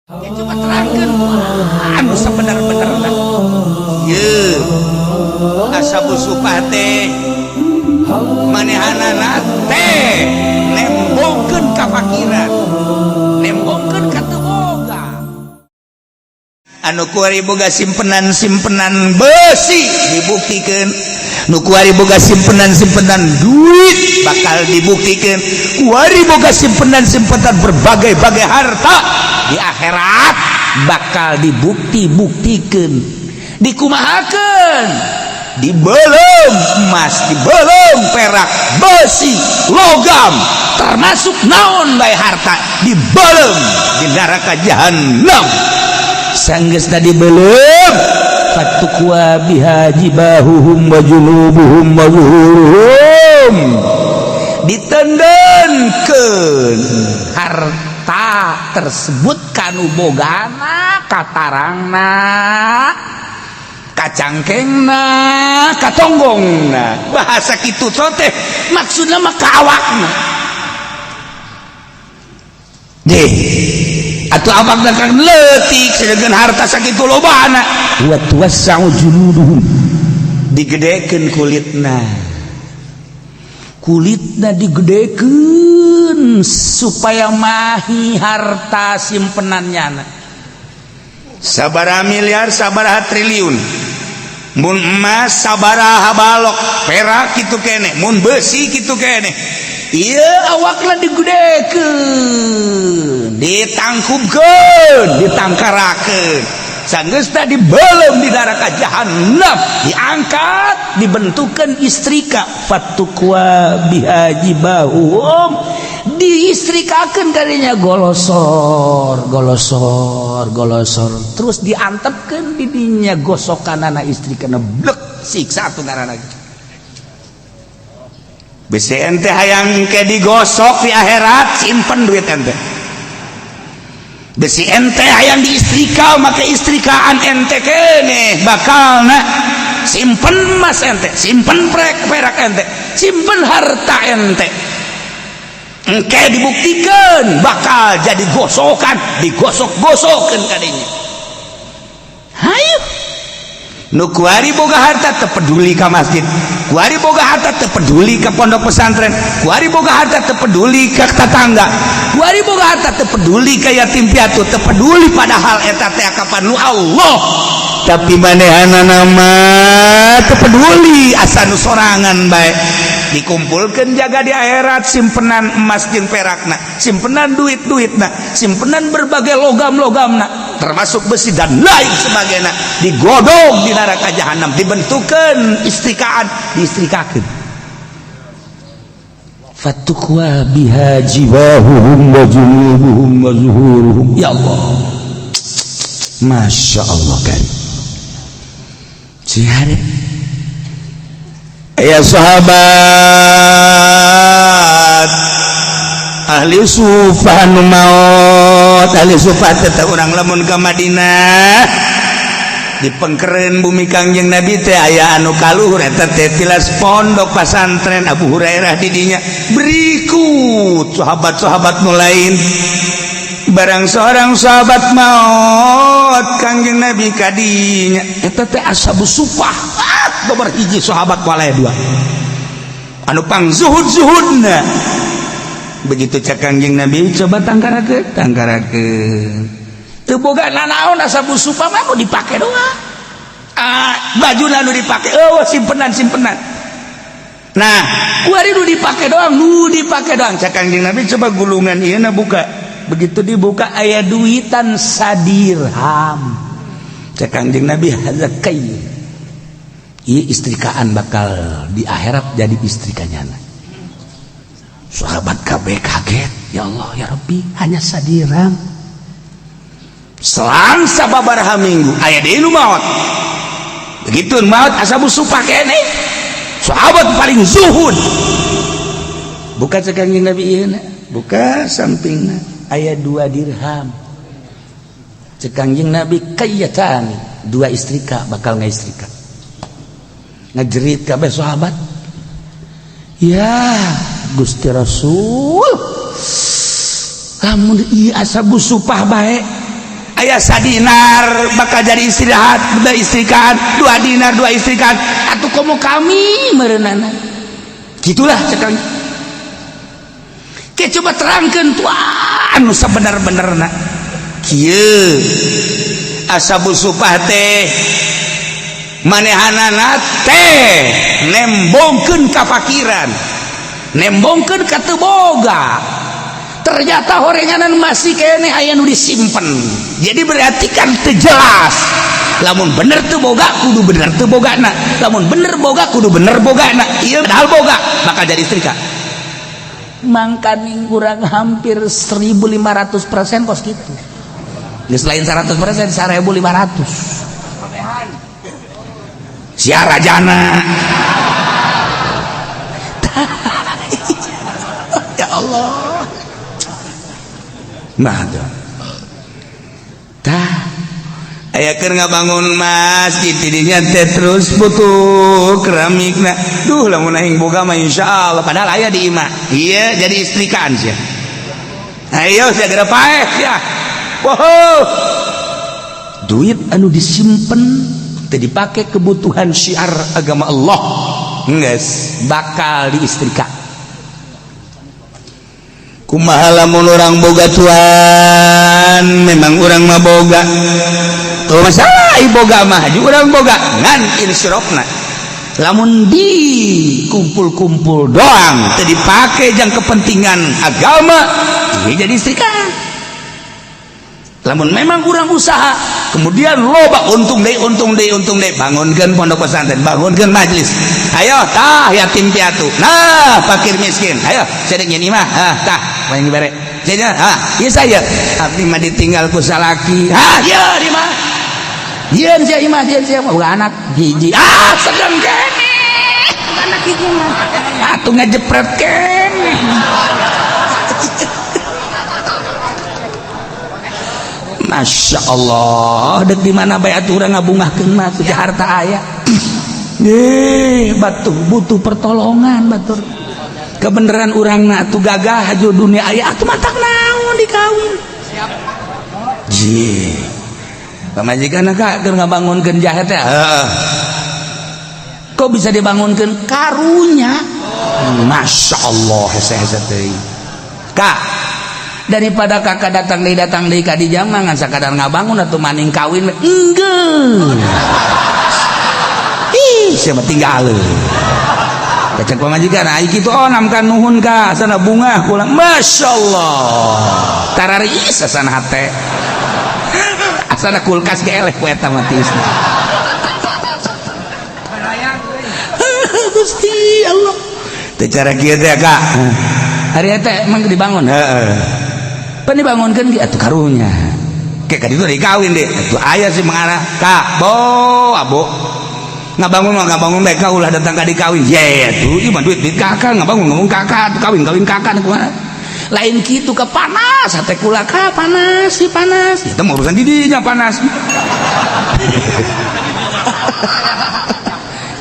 Ya, coba terangkan anu sebenar-benar. Ye, ashabus sufah teh manehanana teh nembongkeun kafakiran, nembongkeun ka teu boga. Anu kuari boga simpenan-simpenan besi dibuktikan, nu kuari boga simpenan-simpenan duit bakal dibuktikan, kuari boga simpenan-simpenan berbagai-bagai harta di akhirat bakal dibukti-buktikan, dikumahakan, dibeuleum emas, dibeuleum perak, besi, logam, termasuk naon bae harta dibeuleum di neraka jahanam. Sanggeus tadi belum, fatukwa biha jibahuhum wa junubuhum wa zuhuruhum, ditendenkeun harta tersebut kanu bogana, katarangna, kacangkengna, katonggongna. Bahasa kitu teh maksudna mah ka awakna deh atau awakna kan leutik, sedangkan harta sakitu lobana. Wa tuwassa'u juluduhum, digedekeun kulitna, kulitna digedekeun supaya mahi harta simpenannya. Sabaraha miliar, sabaraha triliun, mun emas sabaraha balok, perak kitu kene, mun besi kitu kene. Iya, awakna digedekeun, ditangkupkeun, ditangkarakeun. Sanggeus tadi belum di neraka jahanam, diangkat, dibentukkan istrika. Fatukwa biha jibahuhum, diistrikakeun kadinya, golosor golosor golosor, terus diantepkeun di dinya gosokanana istrikana, blek. Siksa tuh ngaranna. Bisi ente hayang ke digosok di akhirat, simpen duit ente. Bisi ente hayang diistrika make istrikaan ente kene bakal, nah, simpen emas ente, simpen perak ente, simpen harta ente. Engke dibuktikan bakal jadi gosokan, digosok-gosokan kadinya. Hayu, nu kuari boga harta teu peduli ka masjid, kuari boga harta teu peduli ka pondok pesantren, kuari boga harta teu peduli ka tetangga, kuari boga harta teu peduli ka yatim piatu, teu peduli, padahal eta teh kapan nu Allah. Tapi manehanana mah teu peduli, asa nu sorangan bae. Dikumpulkan jaga di akhirat simpenan emas jeung perakna, simpenan duit-duitna, simpenan berbagai logam-logamna, termasuk besi dan lain sebagainya, digodong di neraka jahanam, dibentukkan istrikaan, diistrikakeun. Fatukwa biha jibahuhum wa junubuhum wa zuhuruhum. Ya Allah, Masya Allah kan. Sihari ya sahabat ahli sufah nu maot, ahli sufah tetap urang lamun ka Madinah di pengkeren bumi Kangjeng Nabi teh aya anu kaluhur eta teh tilas pondok pasantren Abu Hurairah didinya. Berikut sahabat-sahabat nu lain. Barang seorang sahabat maot, Kangjeng Nabi kadinya. Eta teh ashabus sufah, ah, nomor hiji sahabat walaya dua anu pang zuhud zuhudna. Begitu cak Kangjeng Nabi, coba tangkarakeun, tangkarakeun, teu boga nanaon. Ashabus sufah mah mau dipake doang, ah, baju nu dipake. Oh, simpenan simpenan. Nah, kuari nu dipake doang, nu dipake doang. Cak Kangjeng Nabi, coba gulungan ieu na buka. Begitu dibuka, aya duitan sadirham. Cak Kangjeng Nabi, hadza kay. Ieu istrikaan, bakal di akhirat jadi istrikanya. Sahabat KB kaget, ya Allah ya Rabbi, hanya sadirham. Selang sababaraha minggu aya deui nu maot. Begitu maot ashabus sufah kene, sahabat paling zuhud, buka. Cek Kangjeng Nabi, ieu buka sampingna, aya 2 dirham. Cek Kangjeng Nabi, kayyatani, dua istrika, bakal ngaistrika. Ngajerit kabeh sahabat, ya Gusti Rasul, lamun ieu ashabus sufah bae. Aya sadinar bakal jadi istirahat, dua istrikan, 2 dinar dua istrikan. Atuh komo kami merenana. Gitulah cekang. Ke coba terangkan tuh anu sebenar-benarna. Kieu ashabus sufah teh manehanana teh nembongkeun kafakiran, nembongkeun ka teu boga. Ternyata horenganan masih keneh aya nu disimpen. Jadi berarti kan teu jelas. Lamun bener teu boga kudu bener teu bogana, lamun bener boga kudu bener bogana. Ieu padahal boga bakal jadi istrika. Mangkaning kurang hampir 1500% kos gitu. Geus lain 100%, 1500. Sia rajana. Ya Allah. Nah, tah aya keur ngabangun masjid tidinya teh terus butuh keramikna. Duh, lamun aing boga mah insyaallah, padahal aya di imah. Iya, jadi istrikaan sia. Ayo sia geura paeh sia. Wow. Duit anu disimpen teu dipake kebutuhan syiar agama Allah, geus bakal diistrika. Kumaha lamun urang boga tuan, memang urang mah boga. Tuh masalah boga mah, urang boga ngan insyrofna. Lamun di kumpul-kumpul doang teu dipake jang kepentingan agama, ini jadi istrika. Lamun memang kurang usaha, kemudian loba untung deui, untung deui, untung deui, bangunkeun pondok pesantren, bangunkeun majelis. Ayo tah yatim piatu, nah fakir miskin, ayo cedek nyen imah, ah tah main dibere. Jadi ah ieu saya abdi mah ditinggal ku salaki. Ah ieu di mah. Jieun sia imah, jieun sia boga anak hiji. Ah sedeng keneh. Anak hiji mah. Atuh ngajepret keneh. Masya Allah, dek di mana bae atuh urang ngabungahkeun mah tuh harta aya. Batuh butuh pertolongan batur. Kebenaran urangna atuh gagah hajo dunia aya atuh matak naon dikawin. Siap. Ji. Pamajikan ka keur ngabangunkeun jahe teh. Heeh. Kok bisa dibangunkeun karunya? Masya Allah hese-hese teuing. Kak, daripada kakak datang deui ka di jama ngan sakadar ngabangun atau maning kawin enggeus. Ih, sia mah tinggal. Kacang pamajikan ai kitu oh namkan nuhun ka sana bunga kula. Masyaallah. Tarariis asana hate. Asana kulkas ge eleh ku eta mah tiisna. Gusti Allah. Teu cara kieu teh kak. Hari eta emang dibangun. Heeh. Pan dibangunkeun ge atuh karunya. Ke ka ditu dikawin deh. Atuh aya sih mengarah ka bo abo. Ngabangun mah ngabangun bae ka ulah datang ka dikawin. Ye atuh ieu mah duit duit kakak ngabangun ngabangun kakak kawin kawin kakak kumaha. Lain kitu ka panas hate kula ka panas si panas. Itu mah urusan didinya panas.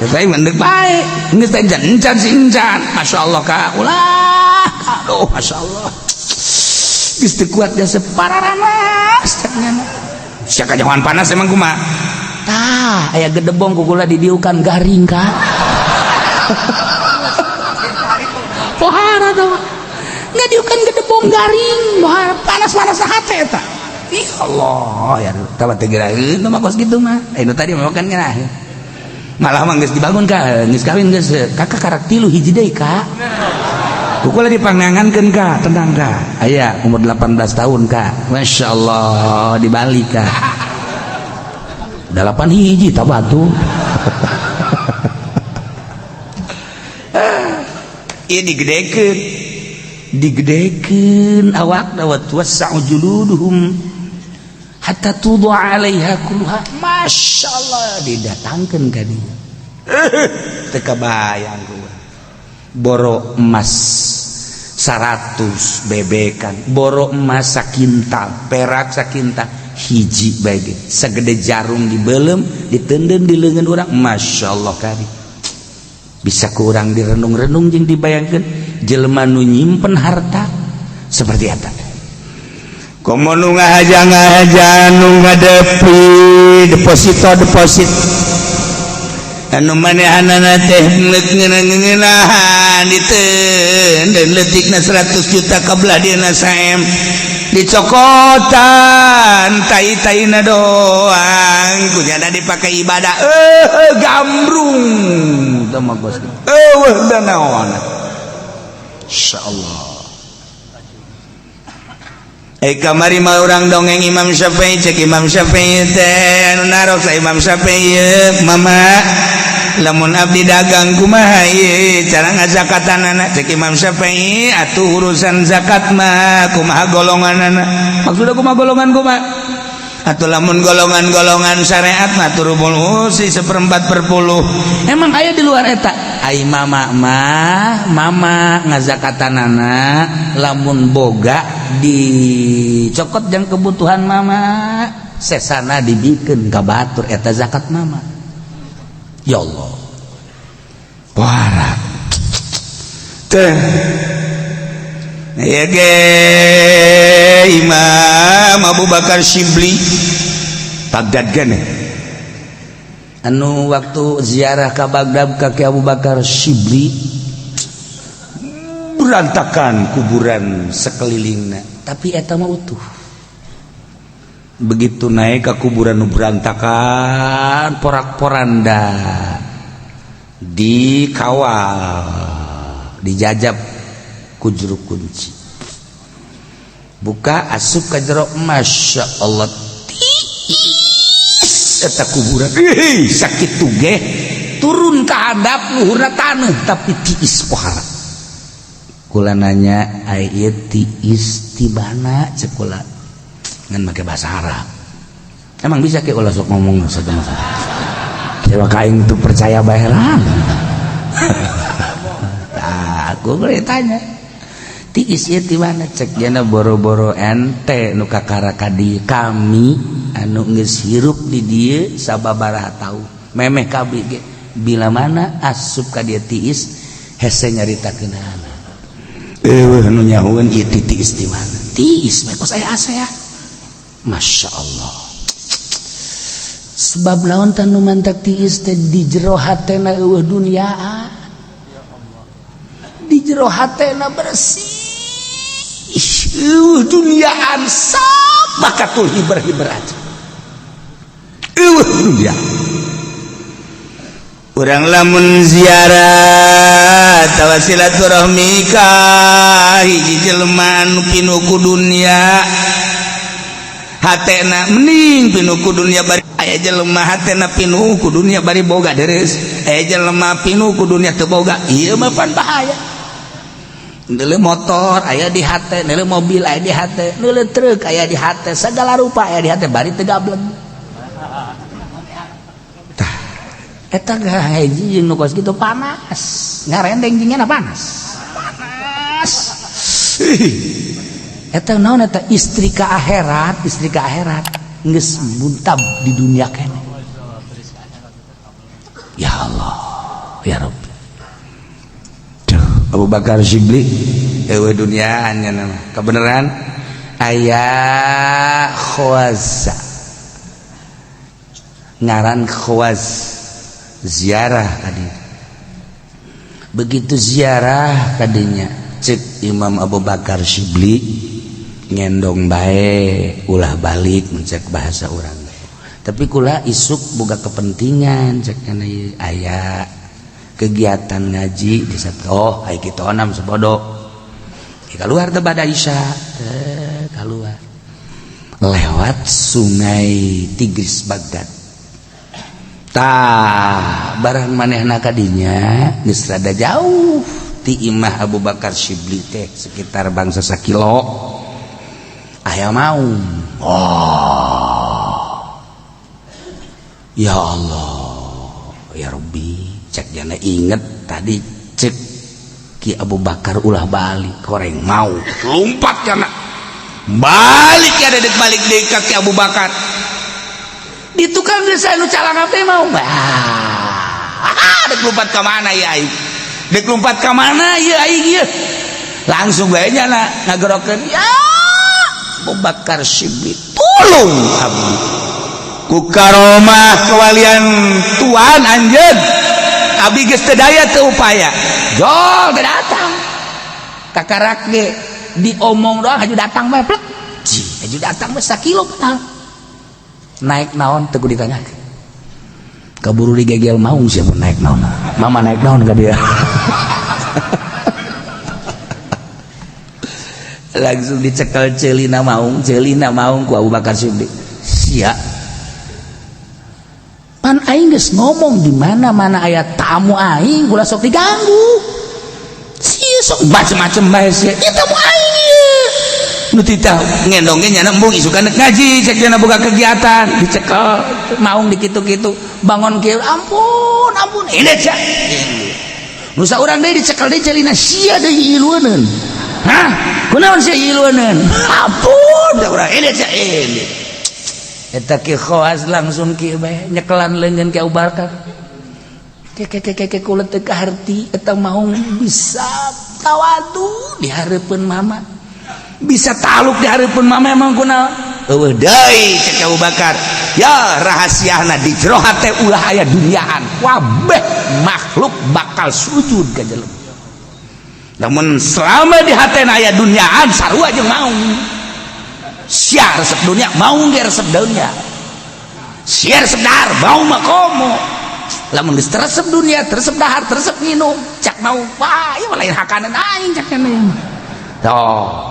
Saya mendek bae. Geus teh encan si encan. Masyaallah ka ulah. Aduh masyaallah. Geus teu kuat jasa pararanas cenah. Sia kajahoan panas emang kumaha? Tah, aya gedebong ku kula didiukan garing ka. Pohara tah. Ngadiukan gedebong garing, pohara panas-panas hate eta. Ih Allah, ya tah teh geuraheun mah kos kitu mah. Nu tadi mah kan geuraheun. Malah mah geus dibangun ka, geus kawin geus kakak karak tilu hiji deui ka. Kukula dipangangankeun ka, tenang ka. Aya umur 18 tahun ka. Masya Allah di Bali ka. 8 hiji tak batu. Ieu digedekeun. Digedekeun awakna wa tuwassa'u juluduhum hatta tudu'a 'alaiha kulluha. Masya Allah didatangkeun ka dieu. Teu kabayang ku. Boro emas 100 bebekan, boro emas sakintal, perak sakintal, hiji bae ge sagede jarum dibelem, ditenden di leungeun urang. Masya Allah kari. Bisa kurang direnung-renung jeung dibayangkeun jelema nu nyimpen harta seperti eta. Komo nu ngahaja ngahaja, nu ngadepi deposito deposit, anu manehanana teh ngeunah-ngeunahan diteun leutikna 100 juta ka belah dieuna saem dicokotan tai-taina doang, kunyana dipakai ibadah. Gambrung teu mah bos, eueuh da naon. Insyaallah. Eh, kamari mah urang dongeng Imam Syafi'i. Cek Imam Syafi'i teh, anu narok sa Imam Syafi'i, "Mama, lamun abdi dagang kumaha ieu cara ngazakatanana?" Cek Imam Syafi'i, "Atuh urusan zakat mah kumaha golonganana." Maksudna kumaha golongan, kumaha atau lamun golongan-golongan syariat mah rubul usyri, seperempat per puluh. Emang aya di luar eta? Ai mama mah, mama ngazakatanana lamun boga dicokot jang kebutuhan mama, sesana dibikeun ka batur, eta zakat mama. Ya Allah, parah teh ya ge. Imam Abu Bakar Syibli Baghdad gane, anu waktu ziarah ke Baghdad ka Abu Bakar Syibli, berantakan kuburan sekelilingnya, tapi eta mah utuh. Begitu naik ke kuburan nu berantakan porak-poranda, dikawal, dijajab ku juru kunci, buka, asup ka jero, Masya Allah, tiis eta kuburan. Ih, sakitu ge turun ka handap luhurna taneuh, tapi tiis pohara. Kula nanya, "Ai ieu tiis tibana?" Cek kula ngan make bahasa Arab. Emang bisa ke ulah sok ngomong satu masalah. Coba kaing tuh percaya bae lah. Nah, aku boleh tanya, "Tiis ieu ti mana?" Cek jana, "Boro-boro ente nu kakara ka dieu, kami anu geus hirup di dieu sababaraha taun memeh kabeh ge bila mana asup ka dieu tiis hese nyaritakeunana. Eueuh nu nyahoeun ieu tiis di mana, tiis mah kos aya asa." Masya Allah. Sebab naon tah nu mantak tiis teh? Di jero hatena eueuh duniaan, di jero hatena bersih, eueuh duniaan, sabakatul hiber-hiber aja, eueuh dunia. Urang lamun ziarah tawa silaturahmi ka hiji jelema anu pinuh ku dunia hatena, mending pinuh ku dunia bari aya jelema hatena pinuh ku dunia bari boga deres, aya jelema pinuh ku dunia teu boga. Ieu mah pan bahaya. Neuleuh motor aya di hate, neuleuh mobil aya di hate, neuleuh truk aya di hate, segala rupa aya di hate bari teu gableng. Tah, eta hiji jeung nu kos kitu panas, ngarendeng jeung panas. Panas. Eta naon eta? Istri ka akhirat, istri ka akhirat geus buntab di dunia kene. Ya Allah, ya Rabbi. Duh, Abu Bakar Syibli eueuh duniaan nya nama. Kebenaran aya Khwaza, ngaran Khwaz, ziarah tadi. Begitu ziarah kadinya, cek Imam Abu Bakar Syibli, "Ngendong bae, ulah balik," mencek bahasa orang. "Tapi kula isuk boga kepentingan," cek, "aya kegiatan ngaji di satu." "Oh, ai kitu onam sebodo." Keluar teh bada Isya, keluar lewat sungai Tigris Baghdad. Tah, barang manehna kadinya geus rada jauh ti imah Abu Bakar Syibli teh, sekitar bangsa sakilo, aya maung. Oh ya Allah, ya Rabbi, cek jana, inget tadi cek Ki Abu Bakar ulah balik, koreng mau lompat jana balik ya, dedek balik deui ka Ki Abu Bakar di tukang desa nu calangap teh mau. Ah, dek lompat ka mana ya aing, dek lompat ka mana ya aing ieu? Langsung bae nya ngagerokeun ya. Abu Bakar Shibli tolong abdi ku karomah kewalian tuan anjeun abdi geus teu daya teu upaya jol teu datang kakarak ge diomong doang haju datang bae plek haju datang bae sakilo padahal naik naon teu kudu ditanyakeun kaburu digegel maung siapa naik naon mama naik naon ka dia. Langsung dicekel celina maung ku Abu Bakar Siddiq sia pan aing geus ngomong di mana-mana aya tamu aing ulah sok diganggu sia sok macem-macem bae sia ieu tamu aing ieu nu titah ngendong ge nyana embung isukan ngaji cek cenah boga kegiatan dicekel maung dikitu-kitu bangun kieu ampun ampun ini sia nu saurang deui dicekel deui celina sia deui ilueuneun. Hah? Kunaon sia ilueuneun? Ampun da urang ini sia ini. Eta ki khawas langsung kieu bae nyekelan leungeun ki Abu Bakar. Ke ke ke ke kula teu kaharti eta maung bisa tawadu di hareupeun mama. Bisa taluk di hareupeun mama emang kunaon? Eueuh deui cek Abu Bakar. Ya rahasiana di jero hate ulah aya duniaan. Kabeh makhluk bakal sujud ka jelema. Namun selama di hatena aya duniaan sarua jeung maung. Sia resep dunia, maung ge resep dunia. Sia resep dahar, maung mah komo. Lamun geus teresep dunia, teresep dahar, teresep nginum, cak maung, wah ieu mah lain hakanan aing cak cenah. Tuh.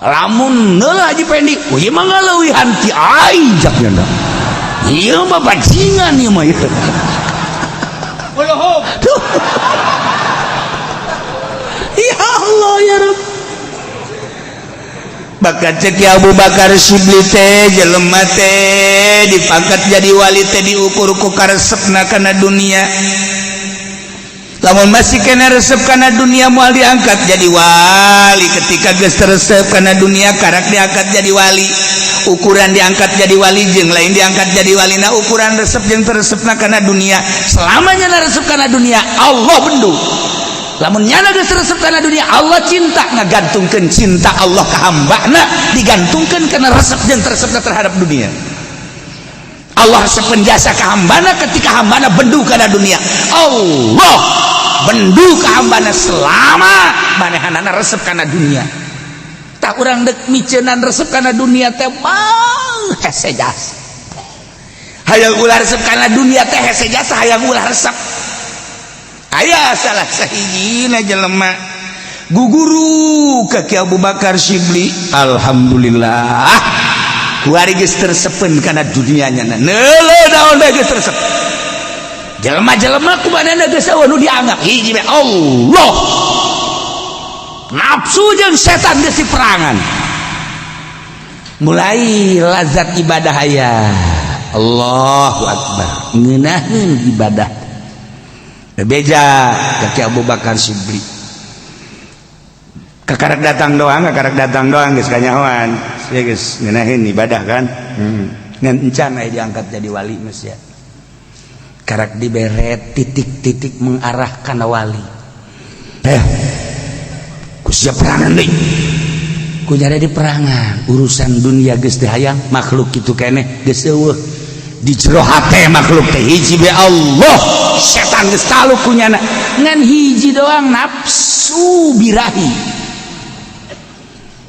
Lamun neuleuh Haji Pendi, oh ieu mah ngaleuwihan ti aing cak cenah. Ieu mah bajingan ieu mah ieu. Tuh. Ya Allah ya Rabb. Bakat cek Abu Bakar Shibli teh jelema teh dipangkat jadi wali teh diukur ku karesepna kana dunia. Lamun masih kena resep kana dunia moal diangkat jadi wali. Ketika geus teresep kana dunia karak diangkat jadi wali. Ukuran diangkat jadi wali jeung lain diangkat jadi wali na ukuran resep jeung teresepna kana dunia. Selamanya na resep kana dunia Allah bendu. Lamun nyana geus resep kana dunia Allah cinta ngagantungkeun cinta Allah ka hambana digantungkeun kana resep jeung teresepna terhadap dunia. Allah resep jasa ka hambana ketika hambana bendu kana dunia. Allah bendu ka hambana selama manehanana resep kana dunia. Tak urang deuk miceunan resep kana dunia teh mah hese jasa. Hayang ulah resep kana dunia teh hese jasa hayang ulah resep. Aya salah sahijina jelema guguru ka Ki Abu Bakar Shibli alhamdulillah kuari geus tersepeun kana dunianya neuleuh naon bae geus tersep jelema-jelema kumanehna geus eueuh nu dianggap hiji bae Allah nafsu jeung setan geus diperangan mulai lazat ibadah aya Allahu akbar ngeunaheun ibadah beja kaki Abu Bakar Shibli kakarak datang doang geus kanyahoan sia geus ngeunaheun ibadah kan ngan encan aya diangkat jadi wali geus ya karak dibere titik-titik mengarah kana wali ku sia perangan deui ku nyari di perangan urusan dunia geus teu hayang makhluk kitu keneh geus eueuh di jero hate makhluk teh hiji be Allah setan geus taluk ku nyana ngan hiji doang nafsu birahi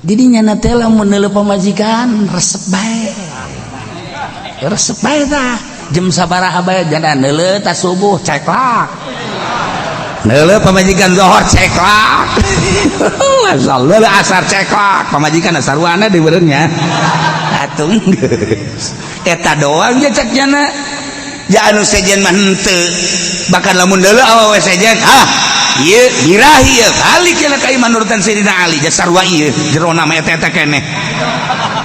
jadi nyana teh lamun neuleuh pamajikan resep bae tah jam sabaraha bae jana neuleuh ta subuh ceklak neuleuh pamajikan zohor ceklak asal neuleuh asar ceklak pamajikan sarwana dibeureunnya atuh geus eta doang ge cek nyana ja anu sejen mah henteu bahkan lamun deuleu awewe sejen ah ieu birahi ieu balik cenah ka iman nurutan Sayyidina Ali ja sarua ieu jerona mah eta eta keneh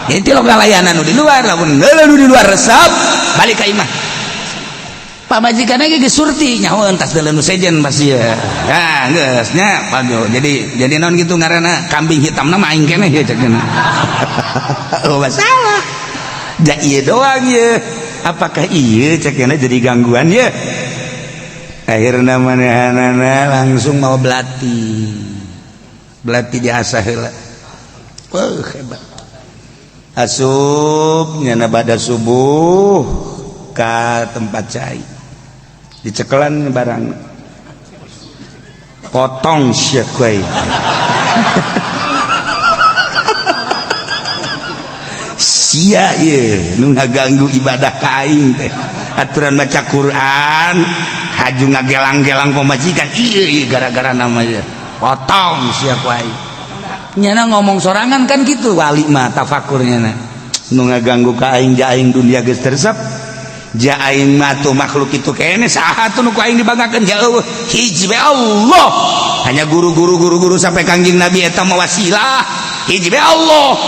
jadi ti ngalayanan nu di luar lamun deuleu nu di luar resep balik ka imah pamajikanna ge geus surti nyaho entas deuleu nu sejen pasti ya nah geus nya jadi naon kitu ngaranna kambing hitamna mah aing keneh ieu cek cenah oh masalah ja ieu doang ye apakah ieu cek cenah jadi gangguan ye akhirna manehanana langsung mau belati diasah heula. Wah hebat. Asup nyana pada subuh ka tempat cai, dicekelan barang, potong sia ku aing. Sia ieu nu ngaganggu ibadah ka aing teh, aturan baca Quran haju ngagelang-gelang pamajikan, ieu ieu gara-gara namanya, potong sia ku aing. Nyana ngomong sorangan kan gitu, wali mah tafakurnya na nu ngaganggu ka aing, ja aing dunia geus teresep, ja aing mah tuh makhluk itu kene, saha tuh nu ku aing dibanggakeun? Ja eueuh, hiji bae Allah. Hanya guru-guru guru-guru sampai Kangjeng Nabi eta mah wasilah, hiji bae Allah.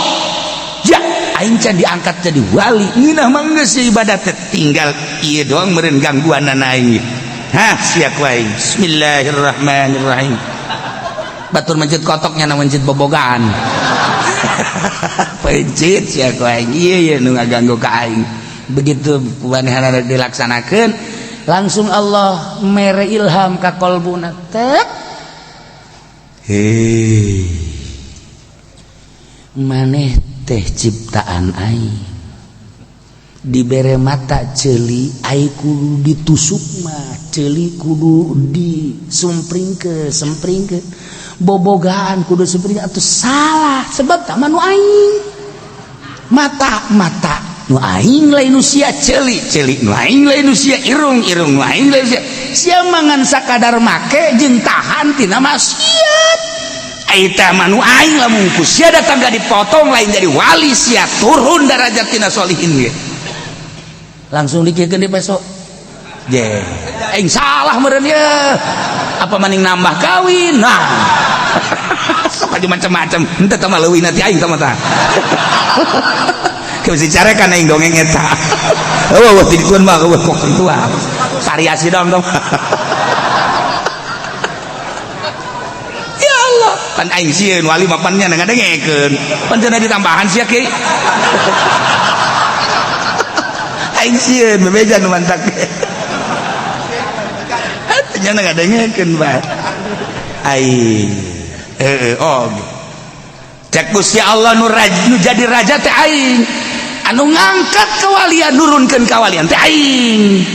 Ja aing can diangkat jadi wali, ngeunah mah geus ibadah teh, tinggal ieu doang meureun gangguanana aing. Hah, sia ku aing, bismillahirrahmanirrahim. Batur mencit kotoknya na mencit bobogaan, pencit sia ku aing, ieu ieu nu ngaganggu ka aing. Begitu kumanehana dilaksanakeun, langsung Allah mere ilham ka kolbuna tek, hei maneh teh ciptaan aing, dibere mata ceuli ai kudu ditusuk mah, ceuli kudu disumpringkeun, sempringkeun, bobogaan kudu sempring atuh salah, sebab tah nu aing, mata mata nu aing lain nu sia, ceuli ceuli nu aing lain nu sia, irung irung nu aing lain sia. Sia mangan sakadar make jeung tahan tina maksiat, eta mah nu aing. Lamun ku sia datang gak dipotong, lain jadi wali sia, turun derajat tina solihin ge. Langsung dikiekeun di besok je aing salah meureun ye, apa maning nambah kawin, nah sok aja macam-macam, henteu tah mah leuwih nanti aing tah mah tah. Mesti carekan aing dongeng eta. Eueuh ti dituan mah eueuh kok kitu variasi dong dong. Ya Allah, pan aing sieun wali mah pan nya ngadengekeun. Pan cenah ditambahan sia ki. Aing sieun bebeja nu mantak. Nya ngadengekeun bae. Aing heeh oh. Cek Gusti Allah nu jadi raja teh aing. Anu ngangkat kewalian nurunkeun kawalian teh aing.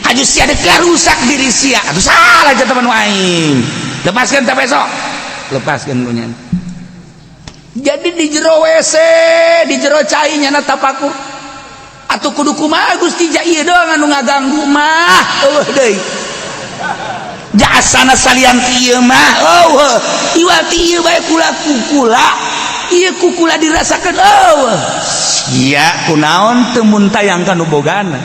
Haju sia dek rusak diri sia, atuh salah cenah teman aing. Lepaskan teh besok. Lepaskan punya. Jadi di jero WC, di jero cai nyana tapakur. Atuh kudu kumaha Gusti, ja ieu doang anu ngaganggu mah, eueuh deui. Jasana salian ti ieu mah, eueuh. Iwal ti ieu bae kula kukula. Ieu kukula dirasakeun eueuh. Sia kunaon teu muntayang ka nu bogana.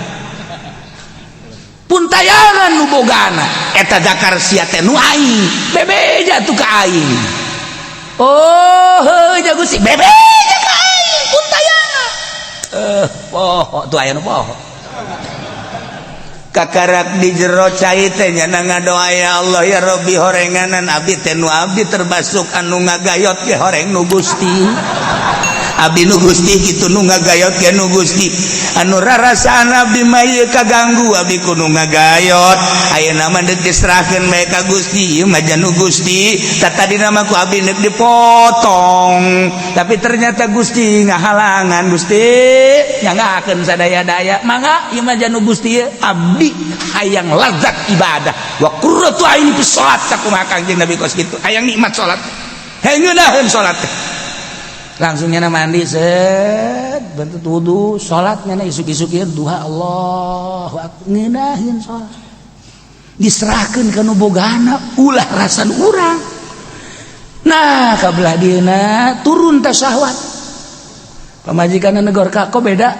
Puntayangan nu bogana eta dakar sia teh nu aing, bebeja tuh ka aing. Oh heuh ja Gusti, bebeja ka aing puntayangan. Poho tuh aya nu poho. Kakarak di jero cai teh nyana ngadoa, ya Allah ya Rabbi, horenganan abdi teh nu abdi terbasuk anu ngagayot ge horeng nu Gusti. Abdi nu Gusti kitu, nu ngagayot ge nu Gusti, anu rarasaan abdi mah ieu kaganggu abdi ku nu ngagayot, ayeuna mah deuk diserahkeun bae ka Gusti, ieu mah nu Gusti. Tadina mah ku abdi deuk dipotong, tapi ternyata Gusti ngahalangan. Gusti nyanggakeun sadaya-daya, mangga ieu mah nu Gusti, ieu abdi hayang lazat ibadah, wa qurratu aini fi salat, sakumaha Kangjeng Nabi kos kitu, hayang nikmat salat, hayang ngeunaheun salat teh. Langsung nyana mandi set, bentuk wudu, salat nyana isuk-isuk ieu duha, Allahu akbar, ngeunaheun salat. Diserahkeun ka nu bogana, ulah rasan urang. Nah, kabelah dieuna turun teh syahwat. Pamajikanna negor, ka kok beda?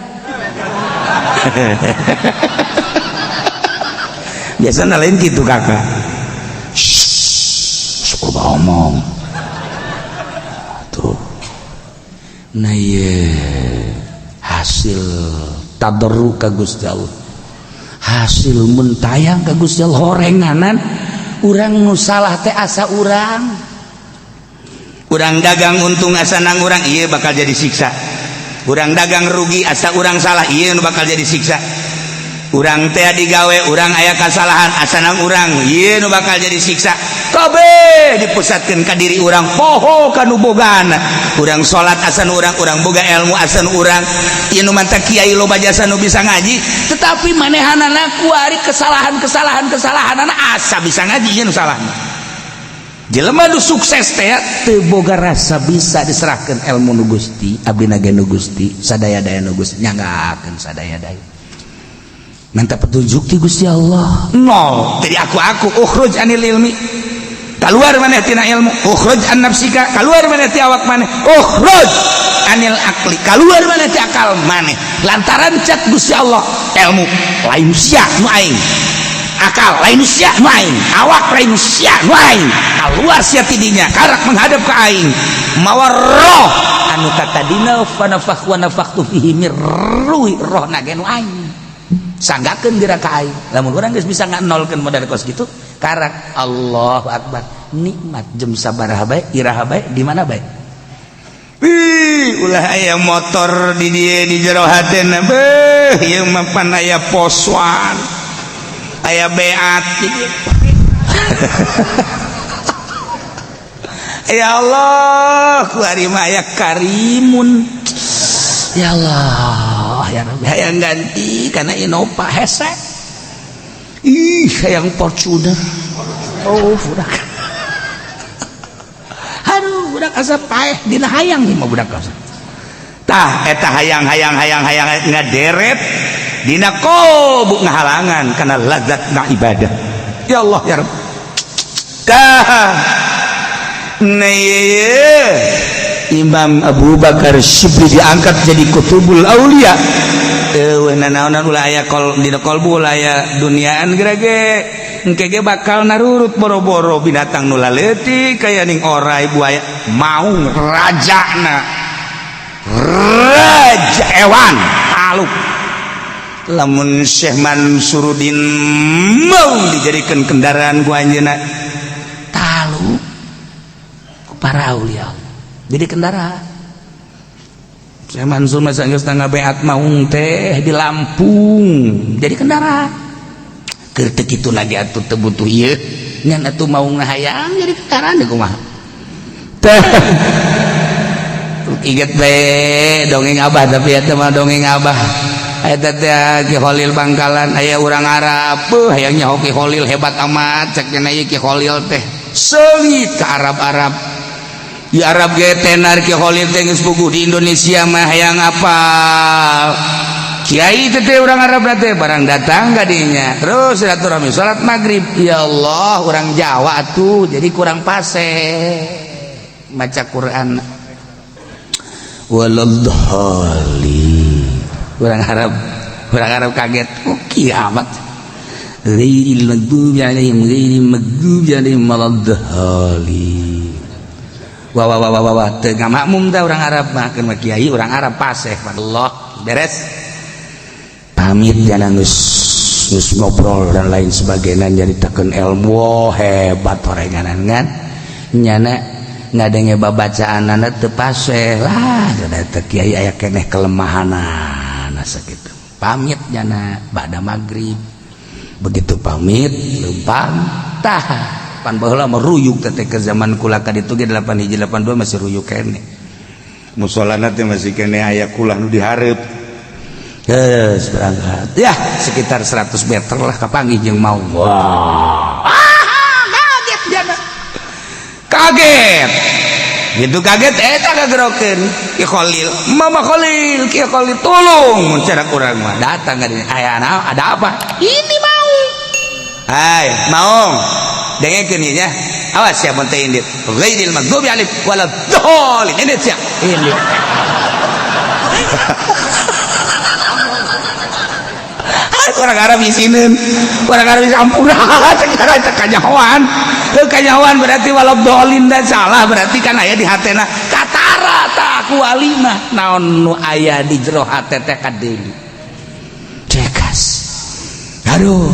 Biasana lain gitu kakak. Shhh, sok omong. Tuh. Nah ieu hasil tadarru ka Gusti Allah. Hasil muntayang ka Gusti Allah horenganan urang nu salah teh asa urang. Urang dagang untung asa nang urang, ieu bakal jadi siksa. Urang dagang rugi asa urang salah, ieu nu bakal jadi siksa. Urang teh digawe urang aya kasalahan, asana urang ieu nu bakal jadi siksa. Kabeh dipusatkeun ka diri urang, poho ka nu bogana. Urang salat asan urang, urang boga ilmu asan urang. Ieu nu mantak kiai loba jasa nu bisa ngaji, tetapi manehanana kuari kesalahan-kesalahan kesalahanana asa bisa ngaji ieu nu salahna. Jelema nu sukses teh teu boga rasa bisa diserahkeun ilmu nu Gusti, abdi ge nu Gusti, sadaya-daya nu Gusti, nyanggakeun sadaya-daya. Minta petunjuk ti Gusti Allah. Nol. Jadi aku ukhruj anil ilmi. Keluar maneh tina ilmu. Ukhruj an nafsika, keluar maneh ti awak maneh. Ukhruj anil akli, keluar maneh ti akal maneh. Lantaran cek Gusti Allah, ilmu lain sia nu aing. Akal lain sia nu aing, awak lain sia nu aing. Keluar sia tidinya, karak menghadap ke aing. Mawa roh anu tatadina fa nafakh wa nafakhtu fihi mir ruhi, roh na ge nu aing. Sanggakeun geura ka aing. Lamun urang geus bisa nganolkeun modal kos kitu, karak Allahu akbar. Nikmat jam sabaraha bae, iraha bae, di mana bae. Wih, ulah aya motor di dieu di jero hatena. Beuh, ieu mah pan aya poswan. Aya beat di dieu. Ya Allah, ku ari mah aya karimun. Ya Allah, ya Rabbi, hayang ganti karena Innova hese. Ih, hayang Fortuner. Oh, budak. Aduh, budak asa paeh dina hayang ieu mah budak asa. Tah, eta hayang hayang hayang hayang ngaderet dina kolbu ngahalangan karena lazat na ibadah. Ya Allah, ya Rabbi. Tah. Nah, Imam Abu Bakar Syibli diangkat jadi Kutubul Aulia. Eueuh nanaonan ulah aya kol dina kolbu ulah aya duniaan gerage. Engke ge bakal narurut boro-boro binatang nu laleutik kaya ning orai buaya maung rajana. Raja hewan taluk. Lamun Syekh Mansuruddin mau dijadikan kendaraan ku anjeunna taluk ku para aulia. Jadi kendaraan Syekh Mansur masa geus ngabeat maung teh di Lampung jadi kendaraan. Keur teu kitu lagi atuh teu butuh ieu ngan atuh maung hayang jadi kendaraan deui kumaha. Teh inget bae dongeng abah, tapi eta mah dongeng abah. Eta teh Ki Kholil Bangkalan aya urang Arab, beuh hayang nyaho Ki Kholil hebat amat cek cenah ieu Ki Kholil teh seungit ka Arab-Arab. Di Arab ge tenar Ki Kholil teh geus puguh di Indonesia mah hayang apal. Kiai teh urang Arab teh barang datang ka dinya terus silaturahmi salat maghrib. Ya Allah, urang Jawa atuh jadi kurang pase maca Quran. Waladhdallin. Urang Arab kaget. Oh, kiamat. Ghairil maghdubi alaihim ghairil maghdubi alaihim waladdallin. Wah wah wah wah wah teu ngamakmum teh urang Arab mah keun mah kiai urang Arab paseh. Allah beres. Pamit jangan geus geus ngobrol dan lain sebagainya nyaritakeun ilmu. Wah, hebat orenganan kan. Nyana ngadenge babacaanana teu paseh lah da teh kiai aya keneh kelemahanana sakitu. Pamit nyana ba'da maghrib. Begitu pamit leumpang tah pan baheula mah ruyuk teh ke zaman kula ka ditu ge 8 hiji 82 masih ruyuk keneh. Musolana teh masih keneh aya kulah nu dihareup. Geus berangkat. Ya, sekitar 100 meter lah kapanggih jeung mau. Wah. Kaget jana. Kaget. Gitu kaget eta kagerokeun Ki Kholil. Mama Kholil, Ki Kholil tolong mun cara urang mah datang ka dieu. Aya ada apa? Ini mau. Hai, maung. Dengekeun ieu nya. Awas sia mun teu indit. Ghairil maghdubi alaihim waladdallin. Indit sia. Indit. Orang Arab isineun. Orang Arab ampura cek teh kanyahoan. Teu kanyahoan berarti waladdallin dan salah berarti kan aya di hatena katara tah ku wali mah naon nu aya di jero hate teh kadeuli. Cekas. Aduh.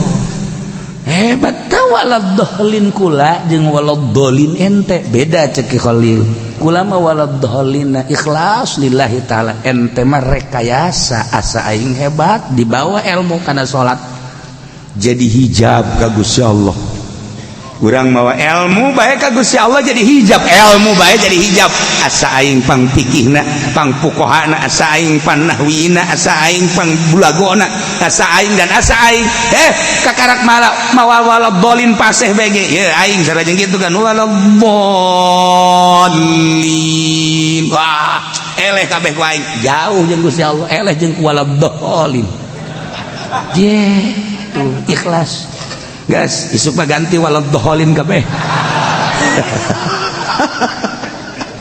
Hebat tah waladhdallin. Kula jeung waladhdallin ente beda. Cek Ki Khalil, kula mah waladhdallin ikhlas lillahi taala, ente mah rekayasa asa aing hebat. Dibawa ilmu kana salat jadi hijab ka Gusti Allah. Urang mawa ilmu bae ka Gusti Allah jadi hijab, ilmu bae jadi hijab. Asa aing pang fikihna, pang fuqahana, asa aing pang nahwina, asa aing pang bulagona, asa aing dan asa aing. Kakarak malah mawa waladhdallin paseh bege ye aing sarajeng kitu kan waladhdallin. Wah, eleh kabeh ku aing, jauh jeung Gusti Allah, eleh jeung ku waladhdallin. Ye tuh ikhlas. Gas, isuk mah ganti waladhdallin kabeh.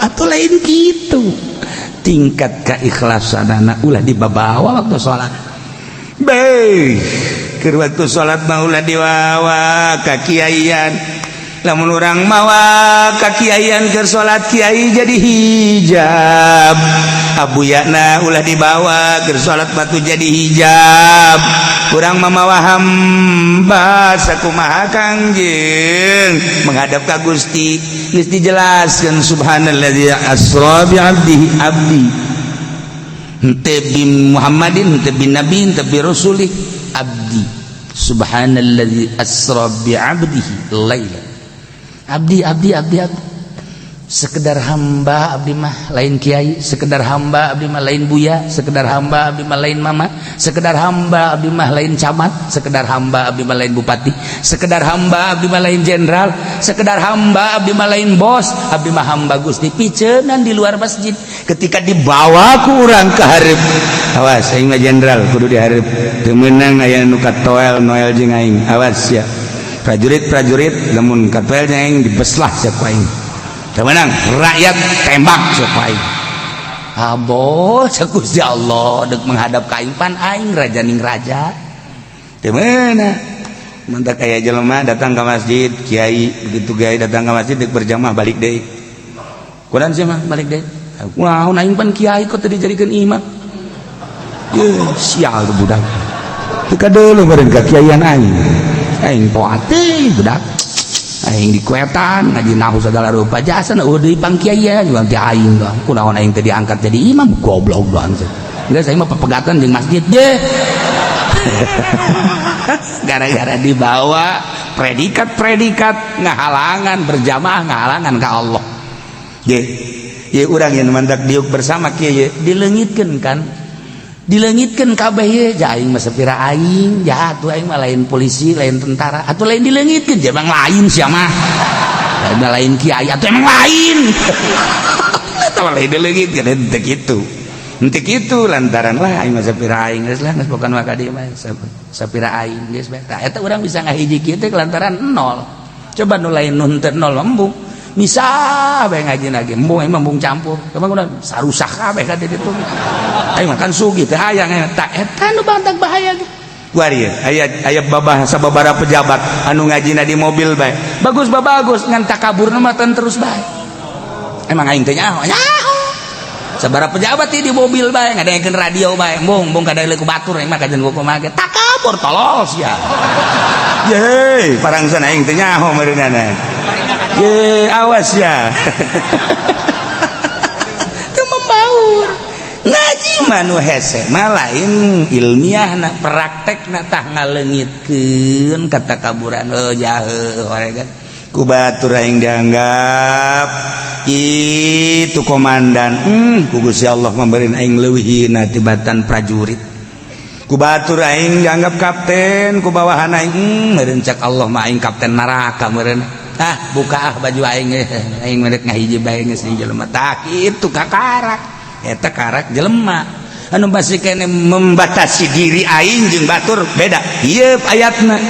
Atau lain gitu, tingkat keikhlasan anak ulah dibawa waktu sholat. Be, keur waktu sholat mah ulah dibawa kakiaian. Lamun urang mawa kakiaian keur salat, kiai jadi hijab. Abuyana ulah dibawa keur salat, batu jadi hijab. Urang mamawa hamba sakumaha Kangjeng menghadap ka Gusti. Geus dijelaskeun, subhanalladzi asra bi abdihi, abdi henteu bi Muhammadin, henteu bi nabi, henteu bi rasulih, abdi. Subhanalladzi asra bi abdihi laila. Abdi, abdi, abdi, abdi, sekedar hamba abdi mah, lain kiai. Sekedar hamba abdi mah, lain buya. Sekedar hamba abdi mah, lain mama. Sekedar hamba abdi mah, lain camat. Sekedar hamba abdi mah, lain bupati. Sekedar hamba abdi mah, lain jenderal. Sekedar hamba abdi mah, lain bos. Abdi mah hamba Gusti. Piceunan di luar masjid ketika dibawa ku urang ke hareup, awas, aing mah jenderal kudu dihareup. Teu meunang aya nu katoel noel jeung aing. Awas ya prajurit-prajurit, lamun katoel jeung aing dibeslah sia ku aing. Teu meunang rakyat tembak sia ku aing. Abo cek Gusti Allah dek menghadap ka aing, pan aing raja ning raja. Teu meunang. Mantak aya jelema datang ke masjid, kiai begitu, kiai datang ke masjid dek berjamaah, balik deui. Kunaon sih mah balik deui? Kunaon, aing pan kiai kok teu dijadikeun imam? Ye, sial tuh budak. Teu kadeuleu meureun ka kiaian aing. Aing poat teh budak. Aing dikuetan ngaji nahu segala rupa jasa eueuh deui pang kiai juga ti aing doang. Kunaon aing teh diangkat jadi imam, goblok doang. Geus, aing mah pepegatan jeung masjid ge. Gara-gara dibawa predikat-predikat ngahalangan berjamaah, ngahalangan ka Allah. Ye, ye urang yang mantak diuk bersama kieu dileungitkeun kan, dileungitkeun kabeh ye. Ja aing mah sapira aing ja atuh, aing mah lain polisi, lain tentara atuh, lain dileungitkeun. Ja emang lain sia mah, lain lain kiai atuh, emang lain eta mah, lain dileungitkeun. Henteu kitu, henteu kitu, lantaran lah aing mah sapira aing, geus lah, geus bukan maka dieu mah sapira aing geus bae. Tah eta urang bisa ngahiji kieu teh lantaran nol. Coba nu lain, nu henteu nol, embung bisa bae ngaji lagi, embung emang embung campur. Emang udah sarusak kabeh ka ditu. Aing makan sugih teh hayang eta eta nu bantak bahaya ge. Kuari aya aya babah sababaraha pejabat anu ngajina di mobil bae. Bagus bagus, ngan takabur mah terus bae. Emang aing teh nyaho nyaho. Sabaraha pejabat di mobil bae ngadengekeun radio bae, embung embung kadang ku batur aing mah kajen kumaha ge takabur, tolol sia. Ye, parangsan aing teh nyaho meureunana. Ye, awas ya. Teu membaur. Ngaji mah nu hese mah lain ilmiah na, praktekna tah ngaleungitkeun katakaburan. Oh, jahe kan. Ku batur aing dianggap itu komandan. Ku Gusti Allah memberi aing leuwih hina tibatan prajurit. Ku batur aing dianggap kapten, ku bawahan aing, meureun cek Allah mah aing kapten neraka meureun. Ah, buka ah baju aing, aing merek ngahiji bae geus ning jelema. Tah kitu kakarak. Eta karak jelema anu masih kene membatasi diri aing jeung batur beda. Ieu ayatna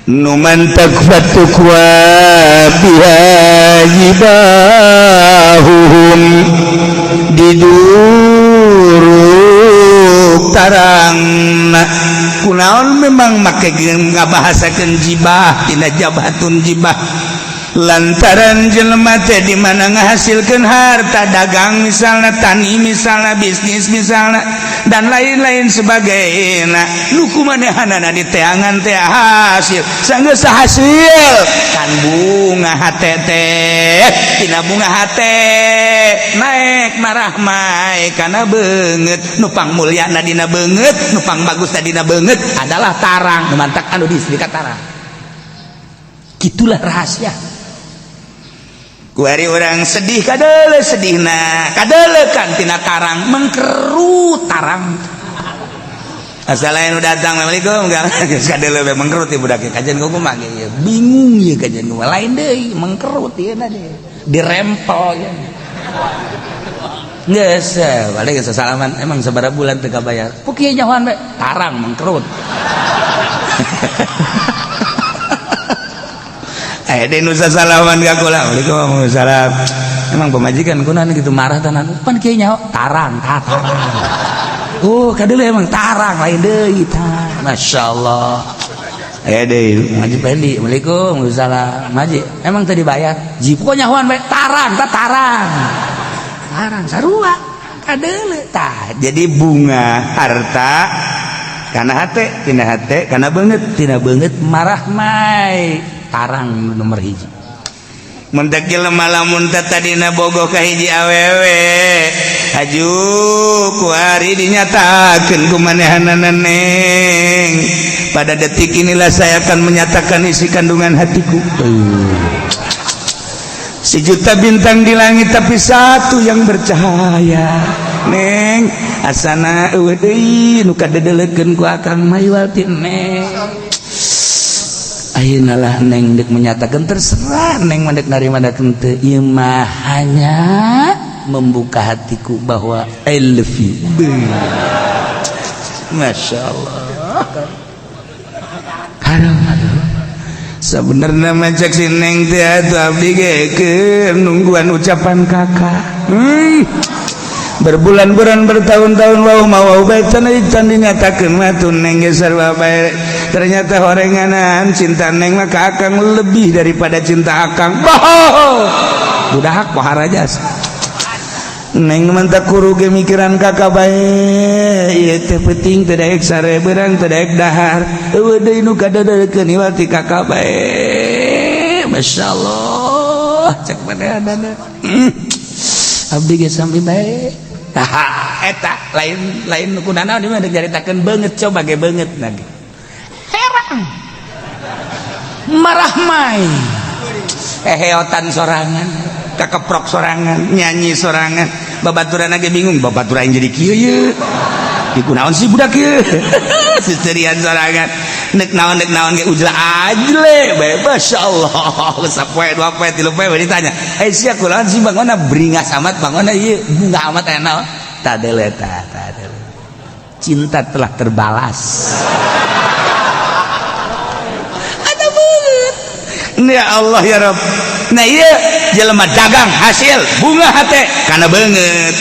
nu mantak fatukwa biha jibahuhum diduruk tarang. Kunaon memang make ngabahasakeun jibah tina jabhatun jibah. Lantaran jelema teh di mana ngahasilkeun harta, dagang misalnya, tani misalnya, bisnis misalnya, dan lain-lain sebagainya, nu kumanehanana diteangan teh hasil. Sanggeus hasil kan bunga hate teh, tina bunga hate naik marahmai kana beungeut. Nu pangmulyana dina beungeut, nu pangbagus dina beungeut adalah tarang. Nu mantak anu di tarang. Gitulah rahasia. Kuari orang sedih, kadele sedihna, kadele kan tina tarang mengkerut tarang. Asal lain udah datang, "Assalamualaikum," geus kadele we mengkerut ieu budak. Kajian kumaha ge bingung ieu, kajian kumaha lain deui, mengkerut ieu na dirempel ya. Geus balik geus salaman, "Emang sabaraha bulan teu kabayar?" "Ku kieu nyahoan we, tarang mengkerut." Eh, di nusa salaman ka kula, "Waalaikumsalam." "Emang pemajikan kunaon gitu marah tenan?" "Pan kieu nyaho, tarang, tarang." Oh, kadele emang tarang lain deui tah. Masyaallah. Eh deui ngaji Pendi, "Waalaikumsalam." "Ngaji, emang teu dibayar?" "Ji, pokoknya nyahoan bae, tarang, tah tarang." Tarang sarua kadele tah. Jadi bunga harta kana hate, tina hate kana beungeut, tina beungeut marah mai tarang nomor hiji. Mentek jelema lamun teh tadina bogoh ka hiji awewe, haju kuari dinyatakeun ku manehanana, "Neng, pada detik inilah saya akan menyatakan isi kandungan hatiku. Sejuta bintang di langit, tapi satu yang bercahaya. Neng, asana eueuh deui nu kadedelekeun ku akang mah iwal ti neng. Ayeuna lah neng dek menyatakan, terserah neng mah dek narima dek henteu, ieu mah hanya membuka hatiku bahwa I love you." Masya Allah. Aduh, aduh. Sebenarnya mah cek si neng teh atuh abdi ge keur nungguan ucapan kakak. Berbulan-bulan, bertahun-tahun, wow mau bae can can dinyatakeun mah tuh neng ge sarua bae. Ternyata horenganan cinta neng mah ka akang lebih daripada cinta akang. Boh, budak pohara jas. Neng mantap kuru ge mikiran kakak bae. Ieu teh penting teu daek sare, beurang teu daek dahar, eueuh deui nu kadadeukeun iwal ti kakak bae. Masyaallah, cek manehna, abdi ge sami bae. Eta lain lain nu kunanaon di mah dicaritakeun beungeut, coba ge beungeut lagi herang marah mai eheotan sorangan, kakeprok sorangan, nyanyi sorangan, babaturan ge bingung, babaturan jadi kieu ye, di kunaon sih budak ieu, seserian sorangan, nek naon nek naon ge ujla ajle bae. Masyaallah, sapoe, 2 poe, 3 poe ditanya, "Eh, sia kunaon sih bangona beringas amat, bangona ieu bunga amat, aya naon?" Tadele ta tadele, cinta telah terbalas. Ada banget ya Allah ya Rabb. Nah, iya jelema dagang hasil bunga hate karena banget